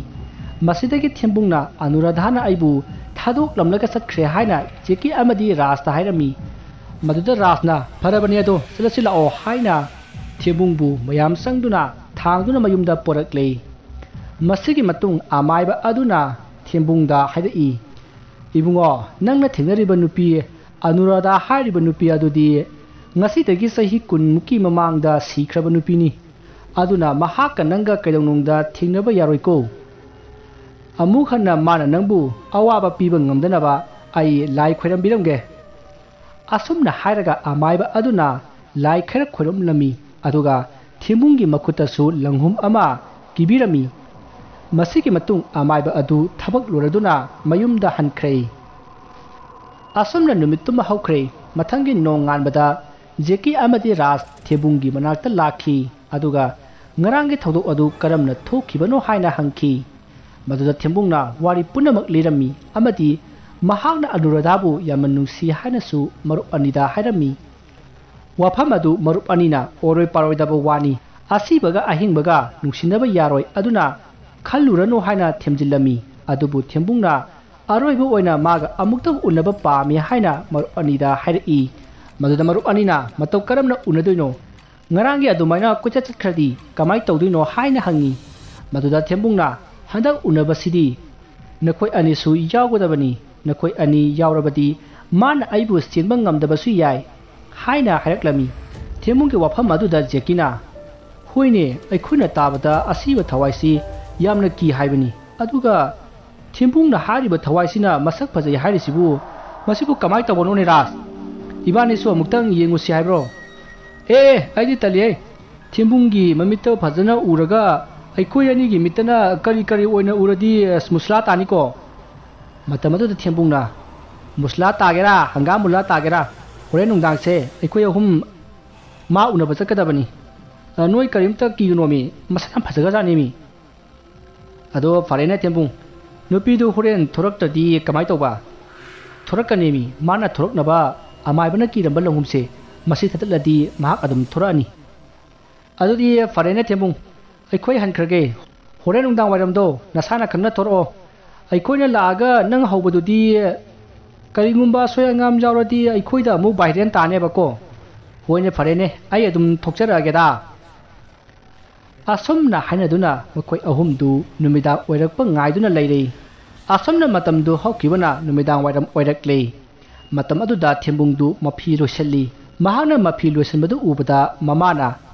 ꯃꯁꯤꯗꯒꯤ ꯊꯦꯝꯕꯨꯡꯅ "ꯑꯅꯨꯔꯥꯙꯥꯅ ꯑꯩꯕꯨ ꯊꯥꯗꯣꯛꯂꯝꯂꯒ ꯆꯠꯈ꯭ꯔꯦ" ꯍꯥꯏꯅ ꯖꯦꯀꯤ ꯑꯃꯗꯤ ꯔꯥꯖꯇ ꯍꯥꯏꯔꯝꯃꯤ꯫ ꯃꯗꯨꯗ ꯔꯥꯖꯅ "ꯐꯔꯕꯅꯤ ꯑꯗꯣ, ꯆꯠꯂꯁꯤ ꯂꯥꯛꯑꯣ" ꯍꯥꯏꯅ ꯊꯦꯝꯕꯨꯡꯕꯨ ꯃꯌꯥꯝ ꯆꯪꯗꯨꯅ ꯊꯥꯡꯗꯨꯅ ꯃꯌꯨꯝꯗ ꯄꯣꯔꯛꯂꯦ꯫ ꯃꯁꯤꯒꯤ ꯃꯇꯨꯡ ꯑꯃꯥꯏꯕ ꯑꯗꯨꯅ ꯊꯦꯝꯕꯨꯡꯗ ꯍꯥꯏꯔꯛꯏ, "ꯏꯕꯨꯡꯉꯣ, ꯅꯪꯅ ꯊꯦꯡꯅꯔꯤꯕ ꯅꯨꯄꯤ ꯑꯅꯨꯔꯥꯙꯥ ꯍꯥꯏꯔꯤꯕ ꯅꯨꯄꯤ ꯑꯗꯨꯗꯤ ꯉꯁꯤꯗꯒꯤ ꯆꯍꯤ ꯀꯨꯟꯃꯨꯛꯀꯤ ꯃꯃꯥꯡꯗ ꯁꯤꯈ꯭ꯔꯕ ꯅꯨꯄꯤꯅꯤ꯫ ꯑꯗꯨꯅ ꯃꯍꯥꯛꯀ ꯅꯪꯒ ꯀꯩꯗꯧꯅꯨꯡꯗ ꯊꯦꯡꯅꯕ ꯌꯥꯔꯣꯏꯀꯣ꯫ ꯑꯃꯨꯛ ꯍꯟꯅ ꯃꯥꯅ ꯅꯪꯕꯨ ꯑꯋꯥꯕ ꯄꯤꯕ ꯉꯝꯗꯅꯕ ꯑꯩ ꯂꯥꯏ ꯈꯣꯏꯔꯝꯕꯤꯔꯝꯒꯦ"꯫ ꯑꯁꯨꯝꯅ ꯍꯥꯏꯔꯒ ꯑꯃꯥꯏꯕ ꯑꯗꯨꯅ ꯂꯥꯏ ꯈꯔ ꯈꯣꯏꯔꯝꯂꯝꯃꯤ, ꯑꯗꯨꯒ ꯊꯦꯝꯕꯨꯡꯒꯤ ꯃꯈꯨꯠꯇꯁꯨ ꯂꯪꯍꯨꯝ ꯑꯃ ꯀꯤꯕꯤꯔꯝꯃꯤ꯫ ꯃꯁꯤꯒꯤ ꯃꯇꯨꯡ ꯑꯃꯥꯏꯕ ꯑꯗꯨ ꯊꯕꯛ ꯂꯣꯏꯔꯗꯨꯅ ꯃꯌꯨꯝꯗ ꯍꯟꯈ꯭ꯔꯦ꯫ ꯑꯁꯨꯝꯅ ꯅꯨꯃꯤꯠꯇꯨꯃ ꯍꯧꯈ꯭ꯔꯦ꯫ ꯃꯊꯪꯒꯤ ꯅꯣꯡꯉꯥꯟꯕꯗ ꯖꯦꯀꯤ ꯑꯃꯗꯤ ꯔꯥꯖ ꯊꯦꯝꯕꯨꯡꯒꯤ ꯃꯅꯥꯛꯇ ꯂꯥꯛꯈꯤ, ꯑꯗꯨꯒ ꯉꯔꯥꯡꯒꯤ ꯊꯧꯗꯣꯛ ꯑꯗꯨ ꯀꯔꯝꯅ ꯊꯣꯛꯈꯤꯕꯅꯣ ꯍꯥꯏꯅ ꯍꯪꯈꯤ꯫ ꯃꯗꯨꯗ ꯊꯦꯝꯕꯨꯡꯅ ꯋꯥꯔꯤ ꯄꯨꯝꯅꯃꯛ ꯂꯤꯔꯝꯃꯤ ꯑꯃꯗꯤ ꯃꯍꯥꯛꯅ ꯑꯅꯨꯔꯥꯙꯥꯕꯨ ꯌꯥꯝꯅ ꯅꯨꯡꯁꯤ ꯍꯥꯏꯅꯁꯨ ꯃꯔꯨꯞ ꯑꯅꯤꯗ ꯍꯥꯏꯔꯝꯃꯤ꯫ ꯋꯥꯐꯝ ꯑꯗꯨ ꯃꯔꯨꯞ ꯑꯅꯤꯅ ꯑꯣꯏꯔꯣꯏ ꯄꯥꯔꯣꯏꯗꯕ ꯋꯥꯅꯤ, ꯑꯁꯤꯕꯒ ꯑꯍꯤꯡꯕꯒ ꯅꯨꯡꯁꯤꯅꯕ ꯌꯥꯔꯣꯏ, ꯑꯗꯨꯅ ꯈꯜꯂꯨꯔꯅꯨ ꯍꯥꯏꯅ ꯊꯦꯝꯖꯤꯜꯂꯝꯃꯤ꯫ ꯑꯗꯨꯕꯨ ꯊꯦꯝꯕꯨꯡꯅ ꯑꯔꯣꯏꯕ ꯑꯣꯏꯅ ꯃꯥꯒ ꯑꯃꯨꯛꯇꯪ ꯎꯅꯕ ꯄꯥꯝꯃꯤ ꯍꯥꯏꯅ ꯃꯔꯨꯞ ꯑꯅꯤꯗ ꯍꯥꯏꯔꯛꯏ꯫ ꯃꯗꯨꯗ ꯃꯔꯨꯞ ꯑꯅꯤꯅ "ꯃꯇꯧ ꯀꯔꯝꯅ ꯎꯅꯗꯣꯏꯅꯣ? ꯉꯔꯥꯡꯒꯤ ꯑꯗꯨꯃꯥꯏꯅ ꯀꯣꯏꯆꯠ ꯆꯠꯈ꯭ꯔꯗꯤ ꯀꯃꯥꯏ ꯇꯧꯗꯣꯏꯅꯣ?" ꯍꯥꯏꯅ ꯍꯪꯉꯤ꯫ ꯃꯗꯨꯗ ꯊꯦꯝꯕꯨꯡꯅ "ꯍꯟꯗꯛ ꯎꯅꯕꯁꯤꯗꯤ ꯅꯈꯣꯏ ꯑꯅꯤꯁꯨ ꯌꯥꯎꯒꯗꯕꯅꯤ꯫ ꯅꯈꯣꯏ ꯑꯅꯤ ꯌꯥꯎꯔꯕꯗꯤ ꯃꯥꯅ ꯑꯩꯕꯨ ꯆꯦꯟꯕ ꯉꯝꯗꯕꯁꯨ ꯌꯥꯏ" ꯍꯥꯏꯅ ꯍꯥꯏꯔꯛꯂꯝꯃꯤ꯫ ꯊꯦꯝꯕꯨꯡꯒꯤ ꯋꯥꯐꯝ ꯑꯗꯨꯗ ꯖꯦꯀꯤꯅ "ꯍꯣ, ꯍꯣꯏꯅꯦ, ꯑꯩꯈꯣꯏꯅ ꯇꯥꯕꯗ ꯑꯁꯤꯕ ꯊꯋꯥꯏꯁꯤ ꯌꯥꯝꯅ ꯀꯤ ꯍꯥꯏꯕꯅꯤ꯫ ꯑꯗꯨꯒ ꯊꯦꯝꯕꯨꯡꯅ ꯍꯥꯏꯔꯤꯕ ꯊꯋꯥꯏꯁꯤꯅ ꯃꯁꯛ ꯐꯖꯩ ꯍꯥꯏꯔꯤꯁꯤꯕꯨ, ꯃꯁꯤꯕꯨ ꯀꯃꯥꯏ ꯇꯧꯕꯅꯣꯅꯦ ꯔꯥꯖ? ꯏꯕꯥꯅꯤꯁꯨ ꯑꯃꯨꯛꯇꯪ ꯌꯦꯡꯉꯨꯁꯤ ꯍꯥꯏꯕ꯭ꯔꯣ? ꯑꯦ, ꯑꯩꯗꯤ ꯇꯜꯂꯤꯍꯦ꯫ ꯊꯦꯝꯕꯨꯡꯒꯤ ꯃꯃꯤꯠꯇ ꯐꯖꯅ ꯎꯔꯒ ꯑꯩꯈꯣꯏ ꯑꯅꯤꯒꯤ ꯃꯤꯠꯇꯅ ꯀꯔꯤ ꯀꯔꯤ ꯑꯣꯏꯅ ꯎꯔꯗꯤ, ꯑꯁ, ꯃꯨꯁꯂꯥ ꯇꯥꯅꯤꯀꯣ꯫ ꯃꯇꯝ ꯑꯗꯨꯗ ꯊꯦꯝꯕꯨꯡꯅ, "ꯃꯨꯁꯂꯥ ꯇꯥꯒꯦꯔꯥ, ꯍꯪꯒꯥꯝ ꯃꯨꯂꯥ ꯇꯥꯒꯦꯔꯥ, ꯍꯣꯔꯦꯟ ꯅꯨꯡꯗꯥꯡꯁꯦ ꯑꯩꯈꯣꯏ ꯑꯍꯨꯝ ꯃꯥ ꯎꯅꯕ ꯆꯠꯀꯗꯕꯅꯤ꯫ ꯑ, ꯅꯣꯏ ꯀꯔꯤꯝꯇ ꯀꯤꯒꯅꯣꯃꯤ, ꯃꯁꯛ ꯌꯥꯝ ꯐꯖꯈ꯭ꯔꯖꯥꯠꯅꯤꯃꯤ꯫ ꯑꯗꯣ ꯐꯔꯦꯅꯦ ꯊꯦꯝꯕꯨꯡ, ꯅꯨꯄꯤꯗꯨ ꯍꯣꯔꯦꯟ ꯊꯣꯔꯛꯇ꯭ꯔꯗꯤ ꯀꯃꯥꯏ ꯇꯧꯕ?" "ꯊꯣꯔꯛꯀꯅꯦꯃꯤ, ꯃꯥꯅ ꯊꯣꯔꯛꯅꯕ ꯑꯃꯥꯏꯕꯅ ꯀꯤꯔꯝꯕ ꯂꯪꯍꯨꯝꯁꯦ ꯃꯁꯤ ꯊꯥꯗꯠꯂꯗꯤ ꯃꯍꯥꯛ ꯑꯗꯨꯝ ꯊꯣꯔꯛꯑꯅꯤ꯫ ꯑꯗꯨꯗꯤ ꯐꯔꯦꯅꯦ ꯊꯦꯝꯕꯨꯡ, ꯑꯩꯈꯣꯏ ꯍꯟꯈ꯭ꯔꯒꯦ꯫ ꯍꯣꯔꯦꯟ ꯅꯨꯡꯗꯥꯡ ꯋꯥꯏꯔꯝꯗꯣ ꯅꯁꯥꯅ ꯈꯪꯅ ꯊꯣꯔꯛꯑꯣ꯫ ꯑꯩꯈꯣꯏꯅ ꯂꯥꯛꯑꯒ ꯅꯪ ꯍꯧꯕꯗꯨꯗꯤ ꯀꯔꯤꯒꯨꯝꯕ ꯑꯁꯣꯏ ꯑꯉꯥꯝ ꯌꯥꯎꯔꯗꯤ ꯑꯩꯈꯣꯏꯗ ꯑꯃꯨꯛ ꯚꯥꯏꯔꯦꯟ ꯇꯥꯅꯦꯕꯀꯣ꯫ ꯍꯣꯏꯅꯦ, ꯐꯔꯦꯅꯦ, ꯑꯩ ꯑꯗꯨꯝ ꯊꯣꯛꯆꯔꯛꯑꯒꯦꯗ꯫" ꯑꯁꯨꯝꯅ ꯍꯥꯏꯅꯗꯨꯅ ꯃꯈꯣꯏ ꯑꯍꯨꯝꯗꯨ ꯅꯨꯃꯤꯗꯥꯡ ꯑꯣꯏꯔꯛꯄ ꯉꯥꯏꯗꯨꯅ ꯂꯩꯔꯦ꯫ ꯑꯁꯨꯝꯅ ꯃꯇꯝꯗꯨ ꯍꯧꯈꯤꯕꯅ ꯅꯨꯃꯤꯗꯥꯡ ꯋꯥꯏꯔꯝ ꯑꯣꯏꯔꯛꯂꯦ꯫ ꯃꯇꯝ ꯑꯗꯨꯗ ꯊꯦꯝꯕꯨꯡꯗꯨ ꯃꯐꯤ ꯂꯣꯏꯁꯤꯜꯂꯤ꯫ ꯃꯍꯥꯛꯅ ꯃꯐꯤ ꯂꯣꯏꯁꯤꯟꯕꯗꯨ ꯎꯕꯗ ꯃꯃꯥꯅ,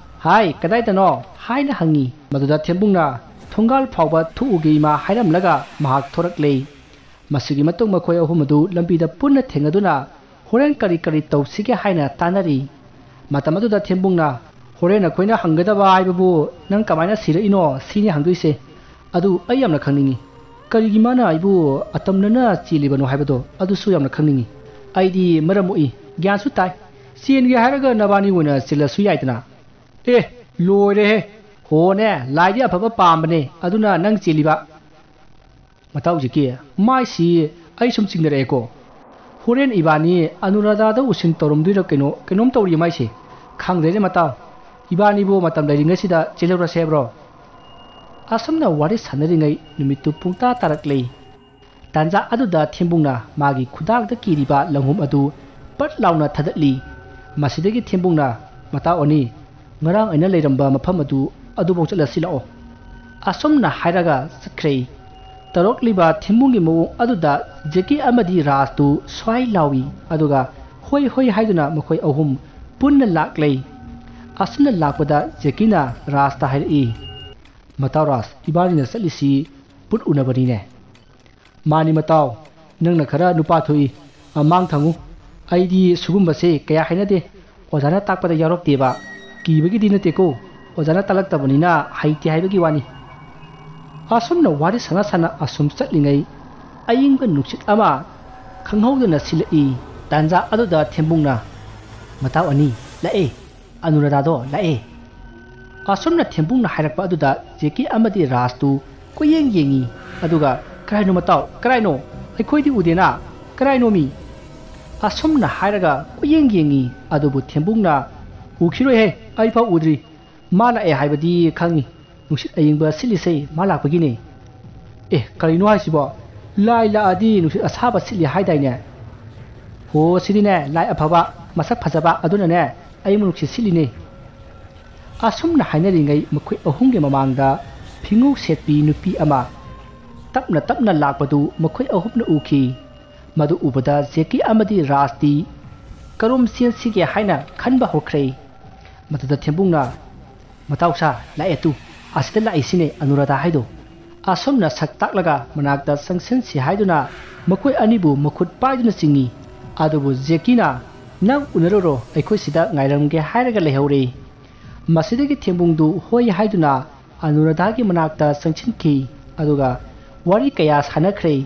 "ꯍꯥꯏ, ꯀꯗꯥꯏꯗꯅꯣ?" ꯍꯥꯏꯅ ꯍꯪꯉꯤ꯫ ꯃꯗꯨꯗ ꯊꯦꯝꯕꯨꯡꯅ, "ꯊꯣꯡꯒꯥꯜ ꯐꯥꯎꯕ ꯊꯣꯛꯎꯒꯦ ꯏꯃꯥ" ꯍꯥꯏꯔꯝꯂꯒ ꯃꯍꯥꯛ ꯊꯣꯔꯛꯂꯦ꯫ ꯃꯁꯤꯒꯤ ꯃꯇꯨꯡ ꯃꯈꯣꯏ ꯑꯍꯨꯝ ꯑꯗꯨ ꯂꯝꯕꯤꯗ ꯄꯨꯟꯅ ꯊꯦꯡꯅꯗꯨꯅ ꯍꯣꯔꯦꯟ ꯀꯔꯤ ꯀꯔꯤ ꯇꯧꯁꯤꯒꯦ ꯍꯥꯏꯅ ꯇꯥꯟꯅꯔꯤ꯫ ꯃꯇꯝ ꯑꯗꯨꯗ ꯊꯦꯝꯕꯨꯡꯅ, "ꯍꯣꯔꯦꯟ ꯑꯩꯈꯣꯏꯅ ꯍꯪꯒꯗꯕ ꯍꯥꯏꯕꯕꯨ ꯅꯪ ꯀꯃꯥꯏꯅ ꯁꯤꯔꯛꯏꯅꯣ ꯁꯤꯅꯤ ꯍꯪꯗꯣꯏꯁꯦ꯫ ꯑꯗꯨ ꯑꯩ ꯌꯥꯝꯅ ꯈꯪꯅꯤꯡꯉꯤ꯫ ꯀꯔꯤꯒꯤ ꯃꯥꯅ ꯑꯩꯕꯨ ꯑꯇꯝꯅꯅ ꯆꯦꯜꯂꯤꯕꯅꯣ ꯍꯥꯏꯕꯗꯣ ꯑꯗꯨꯁꯨ ꯌꯥꯝꯅ ꯈꯪꯅꯤꯡꯉꯤ꯫ ꯑꯩꯗꯤ ꯃꯔꯝ ꯃꯣꯛꯏ, ꯒ꯭ꯌꯥꯟꯁꯨ ꯇꯥꯏ꯫ ꯆꯦꯟꯒꯦ ꯍꯥꯏꯔꯒ ꯅꯕꯥꯅꯤ ꯑꯣꯏꯅ ꯆꯦꯜꯂꯁꯨ ꯌꯥꯏꯗꯅ꯫" "ꯑꯦ, ꯂꯣꯏꯔꯦꯍꯦ꯫ ꯍꯣꯅꯦ, ꯂꯥꯏꯗꯤ ꯑꯐꯕ ꯄꯥꯝꯕꯅꯦ, ꯑꯗꯨꯅ ꯅꯪ ꯆꯦꯜꯂꯤꯕ?" "ꯃꯇꯥꯎ ꯍꯧꯖꯤꯛꯀꯤ ꯃꯥꯏꯁꯤ ꯑꯩ ꯁꯨꯝ ꯆꯤꯡꯅꯔꯛꯑꯦꯀꯣ꯫ ꯍꯣꯔꯦꯟ ꯏꯕꯥꯅꯤ ꯑꯅꯨꯔꯥꯙꯥꯗ ꯎꯁꯤꯟ ꯇꯧꯔꯝꯗꯣꯏꯔ ꯀꯩꯅꯣ, ꯀꯩꯅꯣꯝ ꯇꯧꯔꯤ ꯃꯥꯏꯁꯦ꯫ ꯈꯪꯗ꯭ꯔꯦꯅꯦ ꯃꯇꯥꯎ, ꯏꯕꯥꯅꯤꯕꯨ ꯃꯇꯝ ꯂꯩꯔꯤꯉꯩꯁꯤꯗ ꯆꯦꯜꯍꯧꯔꯁꯦ ꯍꯥꯏꯕ꯭ꯔꯣ?" ꯑꯁꯨꯝꯅ ꯋꯥꯔꯤ ꯁꯥꯟꯅꯔꯤꯉꯩ ꯅꯨꯃꯤꯠꯇꯨ ꯄꯨꯡꯇꯥ ꯇꯥꯔꯛꯂꯦ꯫ ꯇꯥꯟꯖꯥ ꯑꯗꯨꯗ ꯊꯦꯝꯕꯨꯡꯅ ꯃꯥꯒꯤ ꯈꯨꯗꯥꯡꯗ ꯀꯤꯔꯤꯕ ꯂꯪꯍꯨꯝ ꯑꯗꯨ ꯄꯠ ꯂꯥꯎꯅ ꯊꯥꯗꯠꯂꯤ꯫ ꯃꯁꯤꯗꯒꯤ ꯊꯦꯝꯕꯨꯡꯅ, "ꯃꯇꯥꯎ ꯑꯅꯤ, ꯉꯔꯥꯡ ꯑꯩꯅ ꯂꯩꯔꯝꯕ ꯃꯐꯝ ꯑꯗꯨ, ꯑꯗꯨꯐꯥꯎ ꯆꯠꯂꯁꯤ ꯂꯥꯛꯑꯣ꯫" ꯑꯁꯨꯝꯅ ꯍꯥꯏꯔꯒ ꯆꯠꯈ꯭ꯔꯦ꯫ ꯇꯧꯔꯛꯂꯤꯕ ꯊꯦꯝꯕꯨꯡꯒꯤ ꯃꯑꯣꯡ ꯑꯗꯨꯗ ꯖꯦꯀꯤ ꯑꯃꯗꯤ ꯔꯥꯖꯇꯨ ꯁ꯭ꯋꯥꯏ ꯂꯥꯎꯏ, ꯑꯗꯨꯒ ꯍꯣꯏ ꯍꯣꯏ ꯍꯥꯏꯗꯨꯅ ꯃꯈꯣꯏ ꯑꯍꯨꯝ ꯄꯨꯟꯅ ꯂꯥꯛꯂꯦ꯫ ꯑꯁꯨꯝꯅ ꯂꯥꯛꯄꯗ ꯖꯦꯀꯤꯅ ꯔꯥꯖꯇ ꯍꯥꯏꯔꯛꯏ, "ꯃꯇꯥꯎ ꯔꯥꯖ, ꯏꯕꯥꯅꯤꯅ ꯆꯠꯂꯤꯁꯤ ꯄꯨꯠ ꯎꯅꯕꯅꯤꯅꯦ?" "ꯃꯥꯅꯤ ꯃꯇꯥꯎ, ꯅꯪꯅ ꯈꯔ ꯅꯨꯄꯥ ꯊꯣꯛꯏ, ꯑ, ꯃꯥꯡ ꯊꯪꯉꯨ꯫ ꯑꯩꯗꯤ ꯁꯤꯒꯨꯝꯕꯁꯦ ꯀꯌꯥ ꯍꯩꯅꯗꯦ, ꯑꯣꯖꯥꯅ ꯇꯥꯛꯄꯗ ꯌꯥꯎꯔꯛꯇꯦꯕ꯫ ꯀꯤꯕꯒꯤꯗꯤ ꯅꯠꯇꯦꯀꯣ, ꯑꯣꯖꯥꯅ ꯇꯥꯛꯂꯛꯇꯕꯅꯤꯅ ꯍꯩꯇꯦ ꯍꯥꯏꯕꯒꯤ ꯋꯥꯅꯤ꯫" ꯑꯁꯨꯝꯅ ꯋꯥꯔꯤ ꯁꯥꯟꯅ ꯁꯥꯟꯅ ꯑꯁꯨꯝ ꯆꯠꯂꯤꯉꯩ, ꯑꯏꯪꯕ ꯅꯨꯡꯁꯤꯠ ꯑꯃ ꯈꯪꯍꯧꯗꯅ ꯁꯤꯜꯂꯛꯏ꯫ ꯇꯥꯟꯖꯥ ꯑꯗꯨꯗ ꯊꯦꯝꯕꯨꯡꯅ, "ꯃꯇꯥꯎ ꯑꯅꯤ, ꯂꯥꯛꯑꯦ, ꯑꯅꯨꯔꯥꯙꯥꯗꯣ ꯂꯥꯛꯑꯦ꯫" ꯑꯁꯨꯝꯅ ꯊꯦꯝꯕꯨꯡꯅ ꯍꯥꯏꯔꯛꯄ ꯑꯗꯨꯗ ꯖꯦꯀꯤ ꯑꯃꯗꯤ ꯔꯥꯖꯇꯨ ꯀꯣꯏꯌꯦꯡ ꯌꯦꯡꯉꯤ꯫ ꯑꯗꯨꯒ, "ꯀꯔꯥꯏꯅꯣ ꯃꯇꯥꯎ, ꯀꯔꯥꯏꯅꯣ? ꯑꯩꯈꯣꯏꯗꯤ ꯎꯗꯦꯅ, ꯀꯔꯥꯏꯅꯣꯃꯤ?" ꯑꯁꯨꯝꯅ ꯍꯥꯏꯔꯒ ꯀꯣꯏꯌꯦꯡ ꯌꯦꯡꯉꯤ꯫ ꯑꯗꯨꯕꯨ ꯊꯦꯝꯕꯨꯡꯅ, "ꯎꯈꯤꯔꯣꯏꯍꯦ, ꯑꯩꯐꯥꯎ ꯎꯗ꯭ꯔꯤ꯫ ꯃꯥ ꯂꯥꯛꯑꯦ ꯍꯥꯏꯕꯗꯤ ꯈꯪꯉꯤ, ꯅꯨꯡꯁꯤꯠ ꯑꯌꯤꯡꯕ ꯁꯤꯠꯂꯤꯁꯦ ꯃꯥ ꯂꯥꯛꯄꯒꯤꯅꯦ꯫" "ꯑꯦ, ꯀꯔꯤꯅꯣ ꯍꯥꯏꯁꯤꯕꯣ? ꯂꯥꯏ ꯂꯥꯛꯑꯗꯤ ꯅꯨꯡꯁꯤꯠ ꯑꯁꯥꯕ ꯁꯤꯠꯂꯤ ꯍꯥꯏꯗꯥꯏꯅꯦ?" "ꯍꯣ, ꯁꯤꯗꯤꯅꯦ ꯂꯥꯏ ꯑꯐꯕ, ꯃꯁꯛ ꯐꯖꯕ ꯑꯗꯨꯅꯅꯦ ꯑꯌꯤꯡꯕ ꯅꯨꯡꯁꯤꯠ ꯁꯤꯠꯂꯤꯅꯦ꯫" ꯑꯁꯨꯝꯅ ꯍꯥꯏꯅꯔꯤꯉꯩ ꯃꯈꯣꯏ ꯑꯍꯨꯝꯒꯤ ꯃꯃꯥꯡꯗ ꯐꯤꯉꯧ ꯁꯦꯠꯄꯤ ꯅꯨꯄꯤ ꯑꯃ ꯇꯞꯅ ꯇꯞꯅ ꯂꯥꯛꯄꯗꯨ ꯃꯈꯣꯏ ꯑꯍꯨꯝꯅ ꯎꯈꯤ꯫ ꯃꯗꯨ ꯎꯕꯗ ꯖꯦꯀꯤ ꯑꯃꯗꯤ ꯔꯥꯖꯇꯤ ꯀꯔꯣꯝ ꯆꯦꯟꯁꯤꯒꯦ ꯍꯥꯏꯅ ꯈꯟꯕ ꯍꯧꯈ꯭ꯔꯦ꯫ ꯃꯗꯨꯗ ꯊꯦꯝꯕꯨꯡꯅ, "ꯃꯇꯥꯎ ꯁꯥ, ꯂꯥꯛꯑꯦ ꯇꯨ, ꯑꯁꯤꯗ ꯂꯥꯛꯏꯁꯤꯅꯦ ꯑꯅꯨꯔꯥꯙꯥ ꯍꯥꯏꯗꯣ꯫" ꯑꯁꯨꯝꯅ ꯁꯛ ꯇꯥꯛꯂꯒ ꯃꯅꯥꯛꯇ ꯆꯪꯁꯤꯟꯁꯤ ꯍꯥꯏꯗꯨꯅ ꯃꯈꯣꯏ ꯑꯅꯤꯕꯨ ꯃꯈꯨꯠ ꯄꯥꯏꯗꯨꯅ ꯆꯤꯡꯏ꯫ ꯑꯗꯨꯕꯨ ꯖꯦꯀꯤꯅ, "ꯅꯪ ꯎꯅꯔꯨꯔꯣ, ꯑꯩꯈꯣꯏ ꯁꯤꯗ ꯉꯥꯏꯔꯝꯒꯦ" ꯍꯥꯏꯔꯒ ꯂꯩꯍꯧꯔꯦ꯫ ꯃꯁꯤꯗꯒꯤ ꯊꯦꯝꯕꯨꯡꯗꯨ ꯍꯣꯏ ꯍꯥꯏꯗꯨꯅ ꯑꯅꯨꯔꯥꯙꯥꯒꯤ ꯃꯅꯥꯛꯇ ꯆꯪꯁꯤꯟꯈꯤ꯫ ꯑꯗꯨꯒ ꯋꯥꯔꯤ ꯀꯌꯥ ꯁꯥꯟꯅꯈ꯭ꯔꯦ꯫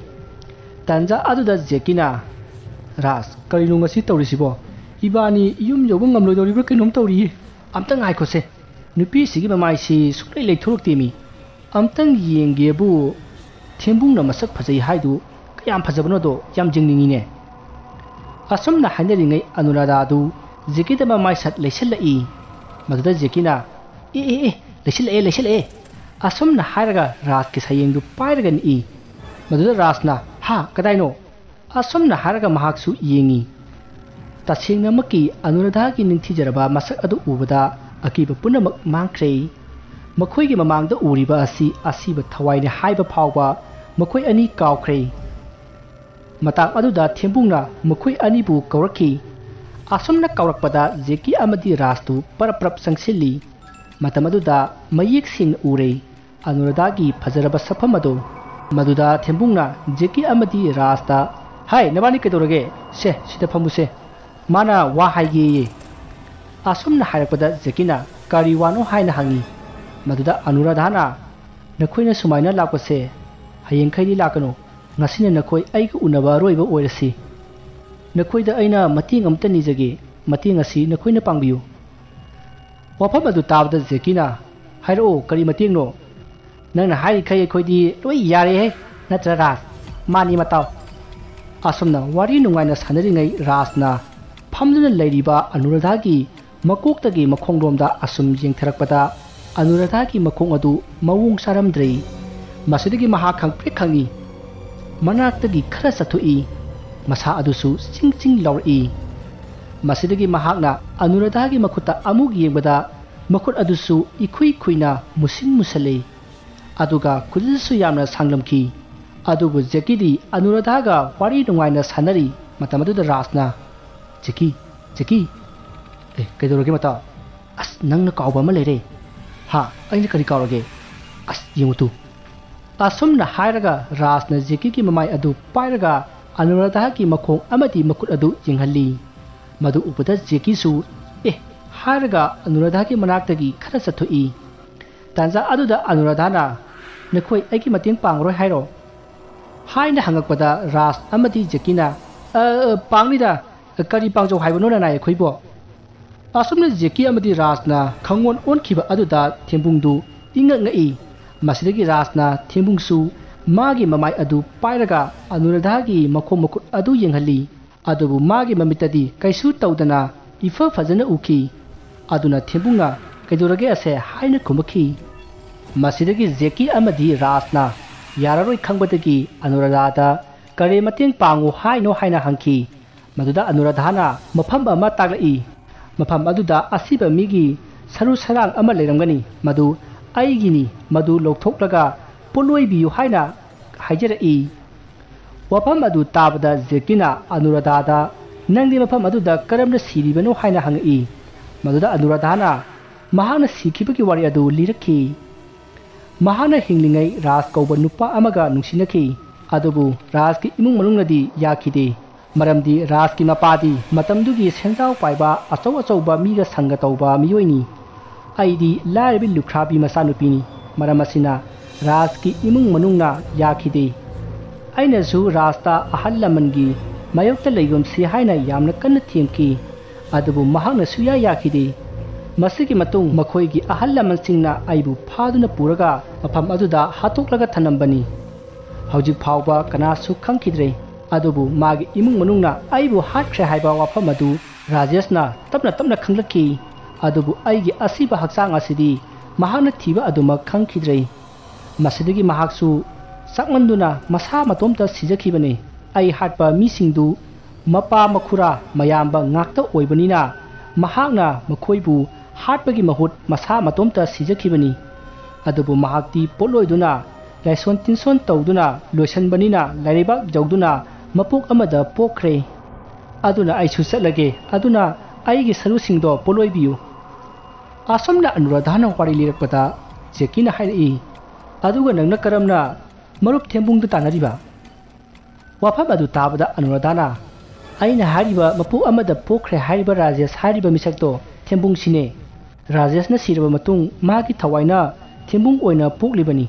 ꯇꯥꯟꯖꯥ ꯑꯗꯨꯗ ꯖꯦꯀꯤꯅ, "ꯔꯥꯖ, ꯀꯔꯤꯅꯣ ꯉꯁꯤ ꯇꯧꯔꯤꯁꯤꯕꯣ? ꯏꯕꯥꯅꯤ ꯌꯨꯝ ꯌꯧꯕ ꯉꯝꯂꯣꯏꯗꯧꯔꯤꯕ꯭ꯔꯥ ꯀꯩꯅꯣꯝ ꯇꯧꯔꯤꯌꯦ꯫ ꯑꯝꯇ ꯉꯥꯏꯈꯣꯁꯦ꯫ ꯅꯨꯄꯤꯁꯤꯒꯤ ꯃꯃꯥꯏꯁꯤ ꯁꯨꯡꯂꯩ ꯂꯩꯊꯣꯔꯛꯇꯦꯃꯤ꯫ ꯑꯝꯇꯪ ꯌꯦꯡꯒꯦꯕꯨ, ꯊꯦꯝꯕꯨꯡꯅ ꯃꯁꯛ ꯐꯖꯩ ꯍꯥꯏꯗꯨ ꯀꯌꯥꯝ ꯐꯖꯕꯅꯣꯗꯣ ꯌꯥꯝ ꯌꯦꯡꯅꯤꯡꯉꯤꯅꯦ꯫" ꯑꯁꯨꯝꯅ ꯍꯥꯏꯅꯔꯤꯉꯩ ꯑꯅꯨꯔꯥꯙꯥꯗꯨ ꯖꯦꯀꯤꯗ ꯃꯃꯥꯏ ꯁꯠ ꯂꯩꯁꯜꯂꯛꯏ꯫ ꯃꯗꯨꯗ ꯖꯦꯀꯤꯅ, "ꯑꯦ, ꯑꯦ, ꯑꯦ, ꯂꯩꯁꯤꯜꯂꯛꯑꯦ, ꯂꯩꯁꯤꯜꯂꯛꯑꯦ!" ꯑꯁꯨꯝꯅ ꯍꯥꯏꯔꯒ ꯔꯥꯖꯀꯤ ꯁꯌꯦꯡꯗꯨ ꯄꯥꯏꯔꯒ ꯅꯤꯛꯏ꯫ ꯃꯗꯨꯗ ꯔꯥꯖꯅ, "ꯍꯥ, ꯀꯗꯥꯏꯅꯣ?" ꯑꯁꯨꯝꯅ ꯍꯥꯏꯔꯒ ꯃꯍꯥꯛꯁꯨ ꯌꯦꯡꯉꯤ꯫ ꯇꯁꯦꯡꯅꯃꯛꯀꯤ ꯑꯅꯨꯔꯥꯙꯥꯒꯤ ꯅꯤꯡꯊꯤꯖꯔꯕ ꯃꯁꯛ ꯑꯗꯨ ꯎꯕꯗ ꯑꯀꯤꯕ ꯄꯨꯝꯅꯃꯛ ꯃꯥꯡꯈ꯭ꯔꯦ꯫ ꯃꯈꯣꯏꯒꯤ ꯃꯃꯥꯡꯗ ꯎꯔꯤꯕ ꯑꯁꯤ ꯑꯁꯤꯕ ꯊꯋꯥꯏꯅꯤ ꯍꯥꯏꯕ ꯐꯥꯎꯕ ꯃꯈꯣꯏ ꯑꯅꯤ ꯀꯥꯎꯈ꯭ꯔꯦ꯫ ꯃꯇꯥꯡ ꯑꯗꯨꯗ ꯊꯦꯝꯕꯨꯡꯅ ꯃꯈꯣꯏ ꯑꯅꯤꯕꯨ ꯀꯧꯔꯛꯈꯤ꯫ ꯑꯁꯨꯝꯅ ꯀꯧꯔꯛꯄꯗ ꯖꯦꯀꯤ ꯑꯃꯗꯤ ꯔꯥꯖꯇꯨ ꯄꯔꯞ ꯄꯔꯞ ꯆꯪꯁꯤꯜꯂꯤ꯫ ꯃꯇꯝ ꯑꯗꯨꯗ ꯃꯌꯦꯛ ꯁꯦꯡꯅ ꯎꯔꯦ ꯑꯅꯨꯔꯥꯙꯥꯒꯤ ꯐꯖꯔꯕ ꯁꯛꯐꯝ ꯑꯗꯨ꯫ ꯃꯗꯨꯗ ꯊꯦꯝꯕꯨꯡꯅ ꯖꯦꯀꯤ ꯑꯃꯗꯤ ꯔꯥꯖꯇ, "ꯍꯥꯏ, ꯅꯕꯥꯅꯤ ꯀꯩꯗꯧꯔꯒꯦ? ꯁꯦ, ꯁꯤꯗ ꯐꯝꯃꯨꯁꯦ꯫ ꯃꯥꯅ ꯋꯥ ꯍꯥꯏꯒꯦꯌꯦ꯫" ꯑꯁꯨꯝꯅ ꯍꯥꯏꯔꯛꯄꯗ ꯖꯦꯀꯤꯅ, "ꯀꯔꯤ ꯋꯥꯅꯣ?" ꯍꯥꯏꯅ ꯍꯪꯉꯤ꯫ ꯃꯗꯨꯗ ꯑꯅꯨꯔꯥꯙꯥꯅ, "ꯅꯈꯣꯏꯅ ꯁꯨꯃꯥꯏꯅ ꯂꯥꯛꯄꯁꯦ ꯍꯌꯦꯡꯈꯩꯗꯤ ꯂꯥꯛꯀꯅꯨ꯫ ꯉꯁꯤꯅ ꯅꯈꯣꯏ ꯑꯩꯒ ꯎꯅꯕ ꯑꯔꯣꯏꯕ ꯑꯣꯏꯔꯁꯤ꯫ ꯅꯈꯣꯏꯗ ꯑꯩꯅ ꯃꯇꯦꯡ ꯑꯃꯇ ꯅꯤꯖꯒꯦ꯫ ꯃꯇꯦꯡ ꯑꯁꯤ ꯅꯈꯣꯏꯅ ꯄꯥꯡꯕꯤꯌꯨ꯫" ꯋꯥꯐꯝ ꯑꯗꯨ ꯇꯥꯕꯗ ꯖꯦꯀꯤꯅ, "ꯍꯥꯏꯔꯛꯑꯣ, ꯀꯔꯤ ꯃꯇꯦꯡꯅꯣ? ꯅꯪꯅ ꯍꯥꯏꯔꯤꯈꯩ ꯑꯩꯈꯣꯏꯗꯤ ꯂꯣꯏ ꯌꯥꯔꯦꯍꯦ, ꯅꯠꯇ꯭ꯔ ꯔꯥꯖ? ꯃꯥꯅꯤ ꯃꯇꯥꯎ꯫" ꯑꯁꯨꯝꯅ ꯋꯥꯔꯤ ꯅꯨꯡꯉꯥꯏꯅ ꯁꯥꯟꯅꯔꯤꯉꯩ ꯔꯥꯖꯅ ꯐꯝꯗꯨꯅ ꯂꯩꯔꯤꯕ ꯑꯅꯨꯔꯥꯙꯥꯒꯤ ꯃꯀꯣꯛꯇꯒꯤ ꯃꯈꯣꯡꯂꯣꯝꯗ ꯑꯁꯨꯝ ꯌꯦꯡꯊꯔꯛꯄꯗ ꯑꯅꯨꯔꯥꯙꯥꯒꯤ ꯃꯈꯣꯡ ꯑꯗꯨ ꯃꯑꯣꯡ ꯆꯥꯔꯝꯗ꯭ꯔꯦ꯫ ꯃꯁꯤꯗꯒꯤ ꯃꯍꯥꯛ ꯈꯪꯄ꯭ꯔꯦꯛ ꯈꯪꯏ꯫ ꯃꯅꯥꯛꯇꯒꯤ ꯈꯔ ꯆꯠꯊꯣꯛꯏ꯫ ꯃꯁꯥ ꯑꯗꯨꯁꯨ ꯆꯤꯡ ꯆꯤꯡ ꯂꯥꯎꯔꯛꯏ꯫ ꯃꯁꯤꯗꯒꯤ ꯃꯍꯥꯛꯅ ꯑꯅꯨꯔꯥꯙꯥꯒꯤ ꯃꯈꯨꯠꯇ ꯑꯃꯨꯛ ꯌꯦꯡꯕꯗ ꯃꯈꯨꯠ ꯑꯗꯨꯁꯨ ꯏꯈꯨꯏ ꯈꯨꯏꯅ ꯃꯨꯁꯤꯟ ꯃꯨꯁꯜꯂꯦ꯫ ꯑꯗꯨꯒ ꯈꯨꯖꯤꯜꯁꯨ ꯌꯥꯝꯅ ꯁꯥꯡꯂꯝꯈꯤ꯫ ꯑꯗꯨꯕꯨ ꯖꯦꯀꯤꯗꯤ ꯑꯅꯨꯔꯥꯙꯥꯒ ꯋꯥꯔꯤ ꯅꯨꯡꯉꯥꯏꯅ ꯁꯥꯟꯅꯔꯤ꯫ ꯃꯇꯝ ꯑꯗꯨꯗ ꯔꯥꯖꯅ, "ꯖꯦꯀꯤ, ꯖꯦꯀꯤ, ꯑꯦ, ꯀꯩꯗꯧꯔꯒꯦ ꯃꯇꯥꯎ? ꯑꯁ, ꯅꯪꯅ ꯀꯥꯎꯕ ꯑꯃ ꯂꯩꯔꯦ꯫" "ꯍꯥ? ꯑꯩꯅ ꯀꯔꯤ ꯀꯥꯎꯔꯒꯦ? ꯑꯁ, ꯌꯦꯡꯉꯨ ꯇꯨ꯫" ꯑꯁꯨꯝꯅ ꯍꯥꯏꯔꯒ ꯔꯥꯖꯅ ꯖꯦꯀꯤꯒꯤ ꯃꯃꯥꯏ ꯑꯗꯨ ꯄꯥꯏꯔꯒ ꯑꯅꯨꯔꯥꯙꯥꯒꯤ ꯃꯈꯣꯡ ꯑꯃꯗꯤ ꯃꯈꯨꯠ ꯑꯗꯨ ꯌꯦꯡꯍꯜꯂꯤ꯫ ꯃꯗꯨ ꯎꯕꯗ ꯖꯦꯀꯤꯁꯨ "ꯑꯦ" ꯍꯥꯏꯔꯒ ꯑꯅꯨꯔꯥꯙꯥꯒꯤ ꯃꯅꯥꯛꯇꯒꯤ ꯈꯔ ꯆꯠꯊꯣꯛꯏ꯫ ꯇꯥꯟꯖꯥ ꯑꯗꯨꯗ ꯑꯅꯨꯔꯥꯙꯥꯅ, "ꯅꯈꯣꯏ ꯑꯩꯒꯤ ꯃꯇꯦꯡ ꯄꯥꯡꯉꯔꯣꯏ ꯍꯥꯏꯔꯣ?" ꯍꯥꯏꯅ ꯍꯪꯉꯛꯄꯗ ꯔꯥꯖ ꯑꯃꯗꯤ ꯖꯦꯀꯤꯅ, "ꯑ, ꯑ, ꯄꯥꯡꯅꯤꯗ, ꯀꯔꯤ ꯄꯥꯡꯖꯧ ꯍꯥꯏꯕꯅꯣ ꯅꯅꯥꯏ ꯑꯩꯈꯣꯏꯕꯣ?" ꯑꯁꯨꯝꯅ ꯖꯦꯀꯤ ꯑꯃꯗꯤ ꯔꯥꯖꯅ ꯈꯪꯑꯣꯟ ꯑꯣꯟꯈꯤꯕ ꯑꯗꯨꯗ ꯊꯦꯝꯕꯨꯡꯗꯨ ꯏꯉꯛ ꯉꯛꯏ꯫ ꯃꯁꯤꯗꯒꯤ ꯔꯥꯖꯅ ꯊꯦꯝꯕꯨꯡꯁꯨ ꯃꯥꯒꯤ ꯃꯃꯥꯏ ꯑꯗꯨ ꯄꯥꯏꯔꯒ ꯑꯅꯨꯔꯥꯙꯥꯒꯤ ꯃꯈꯣꯡ ꯃꯈꯨꯠ ꯑꯗꯨ ꯌꯦꯡꯍꯜꯂꯤ꯫ ꯑꯗꯨꯕꯨ ꯃꯥꯒꯤ ꯃꯃꯤꯠꯇꯗꯤ ꯀꯩꯁꯨ ꯇꯧꯗꯅ ꯏꯐ ꯐꯖꯅ ꯎꯈꯤ꯫ ꯑꯗꯨꯅ ꯊꯦꯝꯕꯨꯡꯅ, "ꯀꯩꯗꯧꯔꯒꯦ ꯑꯁꯦ?" ꯍꯥꯏꯅ ꯈꯨꯝꯃꯛꯈꯤ꯫ ꯃꯁꯤꯗꯒꯤ ꯖꯦꯀꯤ ꯑꯃꯗꯤ ꯔꯥꯖꯅ ꯌꯥꯔꯔꯣꯏ ꯈꯪꯕꯗꯒꯤ ꯑꯅꯨꯔꯥꯙꯥꯗ ꯀꯔꯤ ꯃꯇꯦꯡ ꯄꯥꯡꯉꯨ ꯍꯥꯏꯅꯣ ꯍꯥꯏꯅ ꯍꯪꯈꯤ꯫ ꯃꯗꯨꯗ ꯑꯅꯨꯔꯥꯙꯥꯅ ꯃꯐꯝ ꯑꯃ ꯇꯥꯛꯂꯛꯏ꯫ ꯃꯐꯝ ꯑꯗꯨꯗ ꯑꯁꯤꯕ ꯃꯤꯒꯤ ꯁꯔꯨ ꯁꯔꯥꯡ ꯑꯃ ꯂꯩꯔꯝꯒꯅꯤ, ꯃꯗꯨ ꯑꯩꯒꯤꯅꯤ, ꯃꯗꯨ ꯂꯧꯊꯣꯛꯂꯒ ꯄꯣꯠꯂꯣꯏꯕꯤꯌꯨ ꯍꯥꯏꯅ ꯍꯥꯏꯖꯔꯛꯏ꯫ ꯋꯥꯐꯝ ꯑꯗꯨ ꯇꯥꯕꯗ ꯖꯦꯀꯤꯅ ꯑꯅꯨꯔꯥꯙꯥꯗ "ꯅꯪꯗꯤ ꯃꯐꯝ ꯑꯗꯨꯗ ꯀꯔꯝꯅ ꯁꯤꯔꯤꯕꯅꯣ?" ꯍꯥꯏꯅ ꯍꯪꯉꯛꯏ꯫ ꯃꯗꯨꯗ ꯑꯅꯨꯔꯥꯙꯥꯅ ꯃꯍꯥꯛꯅ ꯁꯤꯈꯤꯕꯒꯤ ꯋꯥꯔꯤ ꯑꯗꯨ ꯂꯤꯔꯛꯈꯤ꯫ ꯃꯍꯥꯛꯅ ꯍꯤꯡꯂꯤꯉꯩ ꯔꯥꯖ ꯀꯧꯕ ꯅꯨꯄꯥ ꯑꯃꯒ ꯅꯨꯡꯁꯤꯅꯈꯤ꯫ ꯑꯗꯨꯕꯨ ꯔꯥꯖꯀꯤ ꯏꯃꯨꯡ ꯃꯅꯨꯡꯅꯗꯤ ꯌꯥꯈꯤꯗꯦ꯫ ꯃꯔꯝꯗꯤ ꯔꯥꯖꯀꯤ ꯃꯄꯥꯗꯤ ꯃꯇꯝꯗꯨꯒꯤ ꯁꯦꯟꯖꯥꯎ ꯄꯥꯏꯕ ꯑꯆꯧ ꯑꯆꯧꯕ ꯃꯤꯒ ꯁꯪꯒ ꯇꯧꯕ ꯃꯤꯑꯣꯏꯅꯤ꯫ ꯑꯩꯗꯤ ꯂꯥꯏꯔꯕꯤ ꯂꯨꯈ꯭ꯔꯥꯕꯤ ꯃꯆꯥꯅꯨꯄꯤꯅꯤ꯫ ꯃꯔꯝ ꯑꯁꯤꯅ ꯔꯥꯖꯀꯤ ꯏꯃꯨꯡ ꯃꯅꯨꯡꯅ ꯌꯥꯈꯤꯗꯦ꯫ ꯑꯩꯅꯁꯨ ꯔꯥꯖꯇ ꯑꯍꯜ ꯂꯃꯟꯒꯤ ꯃꯥꯌꯣꯛꯇ ꯂꯩꯒꯨꯝꯁꯤ ꯍꯥꯏꯅ ꯌꯥꯝꯅ ꯀꯟꯅ ꯊꯦꯝꯈꯤ꯫ ꯑꯗꯨꯕꯨ ꯃꯍꯥꯛꯅ ꯁꯨꯌꯥ ꯌꯥꯈꯤꯗꯦ꯫ ꯃꯁꯤꯒꯤ ꯃꯇꯨꯡ ꯃꯈꯣꯏꯒꯤ ꯑꯍꯜ ꯂꯃꯟꯁꯤꯡꯅ ꯑꯩꯕꯨ ꯐꯥꯗꯨꯅ ꯄꯨꯔꯒ ꯃꯐꯝ ꯑꯗꯨꯗ ꯍꯥꯠꯇꯣꯛꯂꯒ ꯊꯅꯝꯕꯅꯤ꯫ ꯍꯧꯖꯤꯛ ꯐꯥꯎꯕ ꯀꯅꯥꯁꯨ ꯈꯪꯈꯤꯗ꯭ꯔꯦ꯫ ꯑꯗꯨꯕꯨ ꯃꯥꯒꯤ ꯏꯃꯨꯡ ꯃꯅꯨꯡꯅ ꯑꯩꯕꯨ ꯍꯥꯠꯈ꯭ꯔꯦ ꯍꯥꯏꯕ ꯋꯥꯐꯝ ꯑꯗꯨ ꯔꯥꯖꯦꯁꯅ ꯇꯞꯅ ꯇꯞꯅ ꯈꯪꯂꯛꯈꯤ꯫ ꯑꯗꯨꯕꯨ ꯑꯩꯒꯤ ꯑꯁꯤꯕ ꯍꯛꯆꯥꯡ ꯑꯁꯤꯗꯤ ꯃꯍꯥꯛꯅ ꯊꯤꯕ ꯑꯗꯨꯃꯛ ꯈꯪꯈꯤꯗ꯭ꯔꯦ꯫ ꯃꯁꯤꯗꯒꯤ ꯃꯍꯥꯛꯁꯨ ꯆꯥꯛꯃꯟꯗꯨꯅ ꯃꯁꯥ ꯃꯇꯣꯝꯇ ꯁꯤꯖꯈꯤꯕꯅꯤ꯫ ꯑꯩ ꯍꯥꯠꯄ ꯃꯤꯁꯤꯡꯗꯨ ꯃꯄꯥ ꯃꯈꯨꯔꯥ ꯃꯌꯥꯝꯕ ꯉꯥꯛꯇ ꯑꯣꯏꯕꯅꯤꯅ ꯃꯍꯥꯛꯅ ꯃꯈꯣꯏꯕꯨ ꯍꯥꯠꯄꯒꯤ ꯃꯍꯨꯠ ꯃꯁꯥ ꯃꯇꯣꯝꯇ ꯁꯤꯖꯈꯤꯕꯅꯤ꯫ ꯑꯗꯨꯕꯨ ꯃꯍꯥꯛꯇꯤ ꯄꯣꯠꯂꯣꯏꯗꯨꯅ, ꯂꯥꯏꯁꯣꯟ ꯇꯤꯟꯁꯣꯟ ꯇꯧꯗꯨꯅ ꯂꯣꯏꯁꯤꯟꯕꯅꯤꯅ ꯂꯩꯔꯩꯕꯥꯛ ꯌꯧꯗꯨꯅ ꯃꯄꯣꯛ ꯑꯃꯗ ꯄꯣꯛꯈ꯭ꯔꯦ꯫ ꯑꯗꯨꯅ ꯑꯩꯁꯨ ꯆꯠꯂꯒꯦ꯫ ꯑꯗꯨꯅ ꯑꯩꯒꯤ ꯁꯔꯨꯁꯤꯡꯗꯣ ꯄꯣꯠꯂꯣꯏꯕꯤꯌꯨ꯫ ꯑꯁꯨꯝꯅ ꯑꯅꯨꯔꯥꯙꯥꯅ ꯋꯥꯔꯤ ꯂꯤꯔꯛꯄꯗ ꯖꯦꯀꯤꯅ ꯍꯥꯏꯔꯛꯏ, "ꯑꯗꯨꯒ ꯅꯪꯅ ꯀꯔꯝꯅ ꯃꯔꯨꯞ ꯊꯦꯝꯕꯨꯡꯗ ꯇꯥꯟꯅꯔꯤꯕ?" ꯋꯥꯐꯝ ꯑꯗꯨ ꯇꯥꯕꯗ ꯑꯅꯨꯔꯥꯙꯥꯅ, "ꯑꯩꯅ ꯍꯥꯏꯔꯤꯕ ꯃꯄꯣꯛ ꯑꯃꯗ ꯄꯣꯛꯈ꯭ꯔꯦ ꯍꯥꯏꯔꯤꯕ ꯔꯥꯖꯦꯁ ꯍꯥꯏꯔꯤꯕ ꯃꯤꯁꯛꯇꯣ ꯊꯦꯝꯕꯨꯡꯁꯤꯅꯦ꯫ ꯔꯥꯖꯦꯁꯅ ꯁꯤꯔꯕ ꯃꯇꯨꯡ ꯃꯍꯥꯛꯀꯤ ꯊꯋꯥꯏꯅ ꯊꯦꯝꯕꯨꯡ ꯑꯣꯏꯅ ꯄꯣꯛꯂꯤꯕꯅꯤ꯫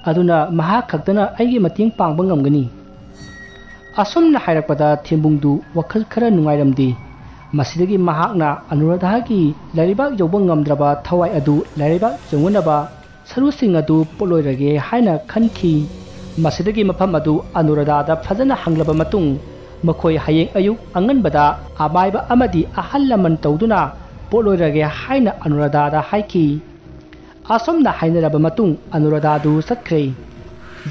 ꯑꯗꯨꯅ ꯃꯍꯥꯛ ꯈꯛꯇꯅ ꯑꯩꯒꯤ ꯃꯇꯦꯡ ꯄꯥꯡꯕ ꯉꯝꯒꯅꯤ꯫" ꯑꯁꯨꯝꯅ ꯍꯥꯏꯔꯛꯄꯗ ꯊꯦꯝꯕꯨꯡꯗꯨ ꯋꯥꯈꯜ ꯈꯔ ꯅꯨꯡꯉꯥꯏꯔꯝꯗꯦ꯫ ꯃꯁꯤꯗꯒꯤ ꯃꯍꯥꯛꯅ ꯑꯅꯨꯔꯥꯙꯥꯒꯤ ꯂꯩꯔꯩꯕꯥꯛ ꯌꯧꯕ ꯉꯝꯗ꯭ꯔꯕ ꯊꯋꯥꯏ ꯑꯗꯨ ꯂꯩꯔꯩꯕꯥꯛ ꯌꯧꯅꯅꯕ ꯁꯔꯨꯁꯤꯡ ꯑꯗꯨ ꯄꯣꯠꯂꯣꯏꯔꯒꯦ ꯍꯥꯏꯅ ꯈꯟꯈꯤ꯫ ꯃꯁꯤꯗꯒꯤ ꯃꯐꯝ ꯑꯗꯨ ꯑꯅꯨꯔꯥꯙꯥꯗ ꯐꯖꯅ ꯍꯪꯂꯕ ꯃꯇꯨꯡ, ꯃꯈꯣꯏ ꯍꯌꯦꯡ ꯑꯌꯨꯛ ꯑꯉꯟꯕꯗ ꯑꯃꯥꯏꯕ ꯑꯃꯗꯤ ꯑꯍꯜ ꯂꯃꯟ ꯇꯧꯗꯨꯅ ꯄꯣꯠꯂꯣꯏꯔꯒꯦ ꯍꯥꯏꯅ ꯑꯅꯨꯔꯥꯙꯥꯗ ꯍꯥꯏꯈꯤ꯫ ꯑꯁꯨꯝꯅ ꯍꯥꯏꯅꯔꯕ ꯃꯇꯨꯡ ꯑꯅꯨꯔꯥꯙꯥꯗꯨ ꯆꯠꯈ꯭ꯔꯦ꯫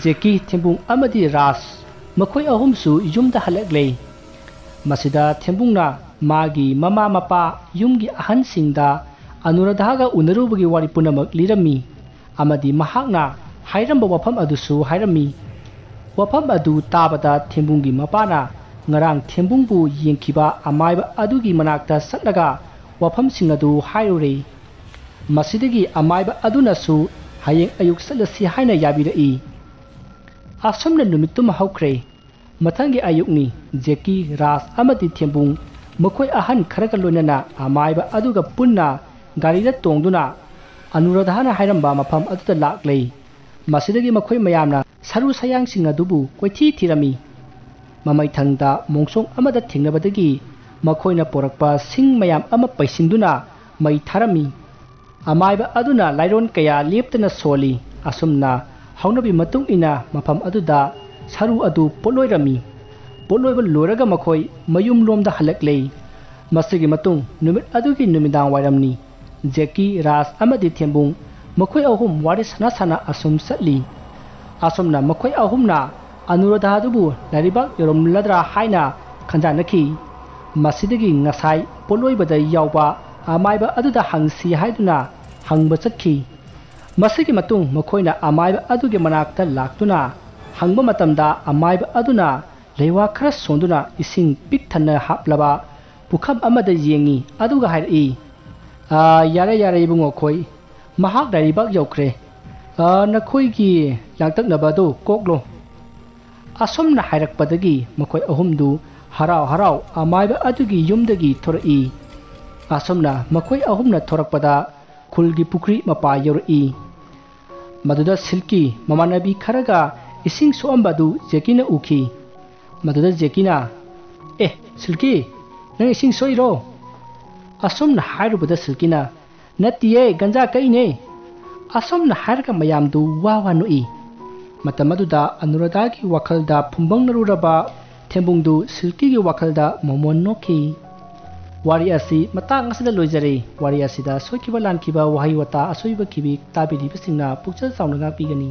ꯖꯦꯀꯤ, ꯊꯦꯝꯕꯨꯡ ꯑꯃꯗꯤ ꯔꯥꯖ ꯃꯈꯣꯏ ꯑꯍꯨꯝꯁꯨ ꯌꯨꯝꯗ ꯍꯜꯂꯛꯂꯦ꯫ ꯃꯁꯤꯗ ꯊꯦꯝꯕꯨꯡꯅ ꯃꯥꯒꯤ ꯃꯃꯥ ꯃꯄꯥ, ꯌꯨꯝꯒꯤ ꯑꯍꯟꯁꯤꯡꯗ ꯑꯅꯨꯔꯥꯙꯥꯒ ꯎꯅꯔꯨꯕꯒꯤ ꯋꯥꯔꯤ ꯄꯨꯝꯅꯃꯛ ꯂꯤꯔꯝꯃꯤ ꯑꯃꯗꯤ ꯃꯍꯥꯛꯅ ꯍꯥꯏꯔꯝꯕ ꯋꯥꯐꯝ ꯑꯗꯨꯁꯨ ꯍꯥꯏꯔꯝꯃꯤ꯫ ꯋꯥꯐꯝ ꯑꯗꯨ ꯇꯥꯕꯗ ꯊꯦꯝꯕꯨꯡꯒꯤ ꯃꯄꯥꯅ ꯉꯔꯥꯡ ꯊꯦꯝꯕꯨꯡꯕꯨ ꯌꯦꯡꯈꯤꯕ ꯑꯃꯥꯏꯕ ꯑꯗꯨꯒꯤ ꯃꯅꯥꯛꯇ ꯆꯠꯂꯒ ꯋꯥꯐꯝꯁꯤꯡ ꯑꯗꯨ ꯍꯥꯏꯔꯨꯔꯦ꯫ ꯃꯁꯤꯗꯒꯤ ꯑꯃꯥꯏꯕ ꯑꯗꯨꯅꯁꯨ ꯍꯌꯦꯡ ꯑꯌꯨꯛ ꯆꯠꯂꯁꯤ ꯍꯥꯏꯅ ꯌꯥꯕꯤꯔꯛꯏ꯫ ꯑꯁꯨꯝꯅ ꯅꯨꯃꯤꯠꯇꯨꯃ ꯍꯧꯈ꯭ꯔꯦ꯫ ꯃꯊꯪꯒꯤ ꯑꯌꯨꯛꯅꯤ꯫ ꯖꯦꯀꯤ, ꯔꯥꯖ ꯑꯃꯗꯤ ꯊꯦꯝꯕꯨꯡ ꯃꯈꯣꯏ ꯑꯍꯟ ꯈꯔꯒ ꯂꯣꯏꯅꯅ ꯑꯃꯥꯏꯕ ꯑꯗꯨꯒ ꯄꯨꯟꯅ ꯒꯥꯔꯤꯗ ꯇꯣꯡꯗꯨꯅ ꯑꯅꯨꯔꯥꯙꯥꯅ ꯍꯥꯏꯔꯝꯕ ꯃꯐꯝ ꯑꯗꯨꯗ ꯂꯥꯛꯂꯦ꯫ ꯃꯁꯤꯗꯒꯤ ꯃꯈꯣꯏ ꯃꯌꯥꯝꯅ ꯁꯔꯨ ꯁꯌꯥꯡꯁꯤꯡ ꯑꯗꯨꯕꯨ ꯀꯣꯏꯊꯤ ꯊꯤꯔꯝꯃꯤ꯫ ꯃꯃꯩꯊꯪꯗ ꯃꯣꯡꯁꯣꯡ ꯑꯃꯗ ꯊꯦꯡꯅꯕꯗꯒꯤ ꯃꯈꯣꯏꯅ ꯄꯨꯔꯛꯄ ꯁꯤꯡ ꯃꯌꯥꯝ ꯑꯃ ꯄꯩꯁꯤꯟꯗꯨꯅ ꯃꯩ ꯊꯥꯔꯝꯃꯤ꯫ ꯑꯃꯥꯏꯕ ꯑꯗꯨꯅ ꯂꯥꯏꯔꯣꯟ ꯀꯌꯥ ꯂꯦꯞꯇꯅ ꯁꯣꯜꯂꯤ꯫ ꯑꯁꯨꯝꯅ ꯍꯧꯅꯕꯤ ꯃꯇꯨꯡ ꯏꯟꯅ ꯃꯐꯝ ꯑꯗꯨꯗ ꯁꯔꯨ ꯑꯗꯨ ꯄꯣꯠꯂꯣꯏꯔꯝꯃꯤ꯫ ꯄꯣꯠꯂꯣꯏꯕ ꯂꯣꯏꯔꯒ ꯃꯈꯣꯏ ꯃꯌꯨꯝꯂꯣꯝꯗ ꯍꯜꯂꯛꯂꯦ꯫ ꯃꯁꯤꯒꯤ ꯃꯇꯨꯡ ꯅꯨꯃꯤꯠ ꯑꯗꯨꯒꯤ ꯅꯨꯃꯤꯗꯥꯡ ꯋꯥꯏꯔꯝꯅꯤ꯫ ꯖꯦꯀꯤ, ꯔꯥꯖ ꯑꯃꯗꯤ ꯊꯦꯝꯕꯨꯡ ꯃꯈꯣꯏ ꯑꯍꯨꯝ ꯋꯥꯔꯤ ꯁꯥꯟꯅ ꯁꯥꯟꯅ ꯑꯁꯨꯝ ꯆꯠꯂꯤ꯫ ꯑꯁꯨꯝꯅ ꯃꯈꯣꯏ ꯑꯍꯨꯝꯅ ꯑꯅꯨꯔꯥꯙꯥꯗꯨꯕꯨ ꯂꯥꯏꯔꯤꯕꯥꯛ ꯌꯧꯔꯝꯂꯗ꯭ꯔꯥ ꯍꯥꯏꯅ ꯈꯟꯖꯥꯟꯅꯈꯤ꯫ ꯃꯁꯤꯗꯒꯤ ꯉꯁꯥꯏ ꯄꯣꯠꯂꯣꯏꯕꯗ ꯌꯥꯎꯕ ꯑꯃꯥꯏꯕ ꯑꯗꯨꯗ ꯍꯪꯁꯤ ꯍꯥꯏꯗꯨꯅ ꯍꯪꯕ ꯆꯠꯈꯤ꯫ ꯃꯁꯤꯒꯤ ꯃꯇꯨꯡ ꯃꯈꯣꯏꯅ ꯑꯃꯥꯏꯕ ꯑꯗꯨꯒꯤ ꯃꯅꯥꯛꯇ ꯂꯥꯛꯇꯨꯅ ꯍꯪꯕ ꯃꯇꯝꯗ ꯑꯃꯥꯏꯕ ꯑꯗꯨꯅ ꯂꯩꯋꯥ ꯈꯔ ꯁꯣꯟꯗꯨꯅ ꯏꯁꯤꯡ ꯄꯤꯛ ꯊꯟꯅ ꯍꯥꯞꯂꯕ ꯄꯨꯈꯝ ꯑꯃꯗ ꯌꯦꯡꯉꯤ, ꯑꯗꯨꯒ ꯍꯥꯏꯔꯛꯏ, "ꯑꯥ, ꯌꯥꯔꯦ, ꯌꯥꯔꯦ, ꯏꯕꯨꯡꯉꯣ ꯈꯣꯏ, ꯃꯍꯥꯛ ꯂꯥꯏꯔꯤꯕꯥꯛ ꯌꯧꯈ꯭ꯔꯦ꯫ ꯑꯥ, ꯅꯈꯣꯏꯒꯤ ꯂꯥꯡꯇꯛꯅꯕ ꯑꯗꯨ ꯀꯣꯛꯂꯣ꯫" ꯑꯁꯨꯝꯅ ꯍꯥꯏꯔꯛꯄꯗꯒꯤ ꯃꯈꯣꯏ ꯑꯍꯨꯝꯗꯨ ꯍꯔꯥꯎ ꯍꯔꯥꯎ ꯑꯃꯥꯏꯕ ꯑꯗꯨꯒꯤ ꯌꯨꯝꯗꯒꯤ ꯊꯣꯔꯛꯏ꯫ ꯑꯁꯨꯝꯅ ꯃꯈꯣꯏ ꯑꯍꯨꯝꯅ ꯊꯣꯔꯛꯄꯗ ꯈꯨꯜꯒꯤ ꯄꯨꯈ꯭ꯔꯤ ꯃꯄꯥ ꯌꯧꯔꯛꯏ꯫ ꯃꯗꯨꯗ ꯁꯤꯜꯀꯤ ꯃꯃꯥꯟꯅꯕꯤ ꯈꯔꯒ ꯏꯁꯤꯡ ꯁꯣꯛꯑꯝꯕꯗꯨ ꯖꯦꯀꯤꯅ ꯎꯈꯤ꯫ ꯃꯗꯨꯗ ꯖꯦꯀꯤꯅ, "ꯑꯦ, ꯁꯤꯜꯀꯤ, ꯅꯪ ꯏꯁꯤꯡ ꯁꯣꯛꯏꯔꯣ?" ꯑꯁꯨꯝꯅ ꯍꯥꯏꯔꯨꯕꯗ ꯁꯤꯜꯀꯤꯅ, "ꯅꯠꯇꯤꯌꯦ, ꯒꯟꯖꯥ ꯀꯛꯏꯅꯦ꯫" ꯑꯁꯨꯝꯅ ꯍꯥꯏꯔꯒ ꯃꯌꯥꯝꯗꯨ ꯋꯥ ꯋꯥ ꯅꯣꯛꯏ꯫ ꯃꯇꯝ ꯑꯗꯨꯗ ꯑꯅꯨꯔꯥꯙꯥꯒꯤ ꯋꯥꯈꯜꯗ ꯐꯨꯝꯕꯪꯅꯔꯨꯔꯕ ꯊꯦꯝꯕꯨꯡꯗꯨ ꯁꯤꯜꯀꯤꯒꯤ ꯋꯥꯈꯜꯗ ꯃꯣꯃꯣꯟ ꯅꯣꯛꯈꯤ꯫ ꯋꯥꯔꯤ ꯑꯁꯤ ꯃꯇꯥꯡ ꯑꯁꯤꯗ ꯂꯣꯏꯖꯔꯦ꯫ ꯋꯥꯔꯤ ꯑꯁꯤꯗ ꯁꯣꯏꯈꯤꯕ ꯂꯥꯟꯈꯤꯕ ꯋꯥꯍꯩ ꯋꯥꯇꯥ ꯑꯁꯣꯏꯕ ꯈꯤꯕꯤ ꯇꯥꯕꯤꯔꯤꯕꯁꯤꯡꯅ ꯄꯨꯛꯆꯦꯜ ꯆꯥꯎꯅ ꯉꯥꯛꯄꯤꯒꯅꯤ꯫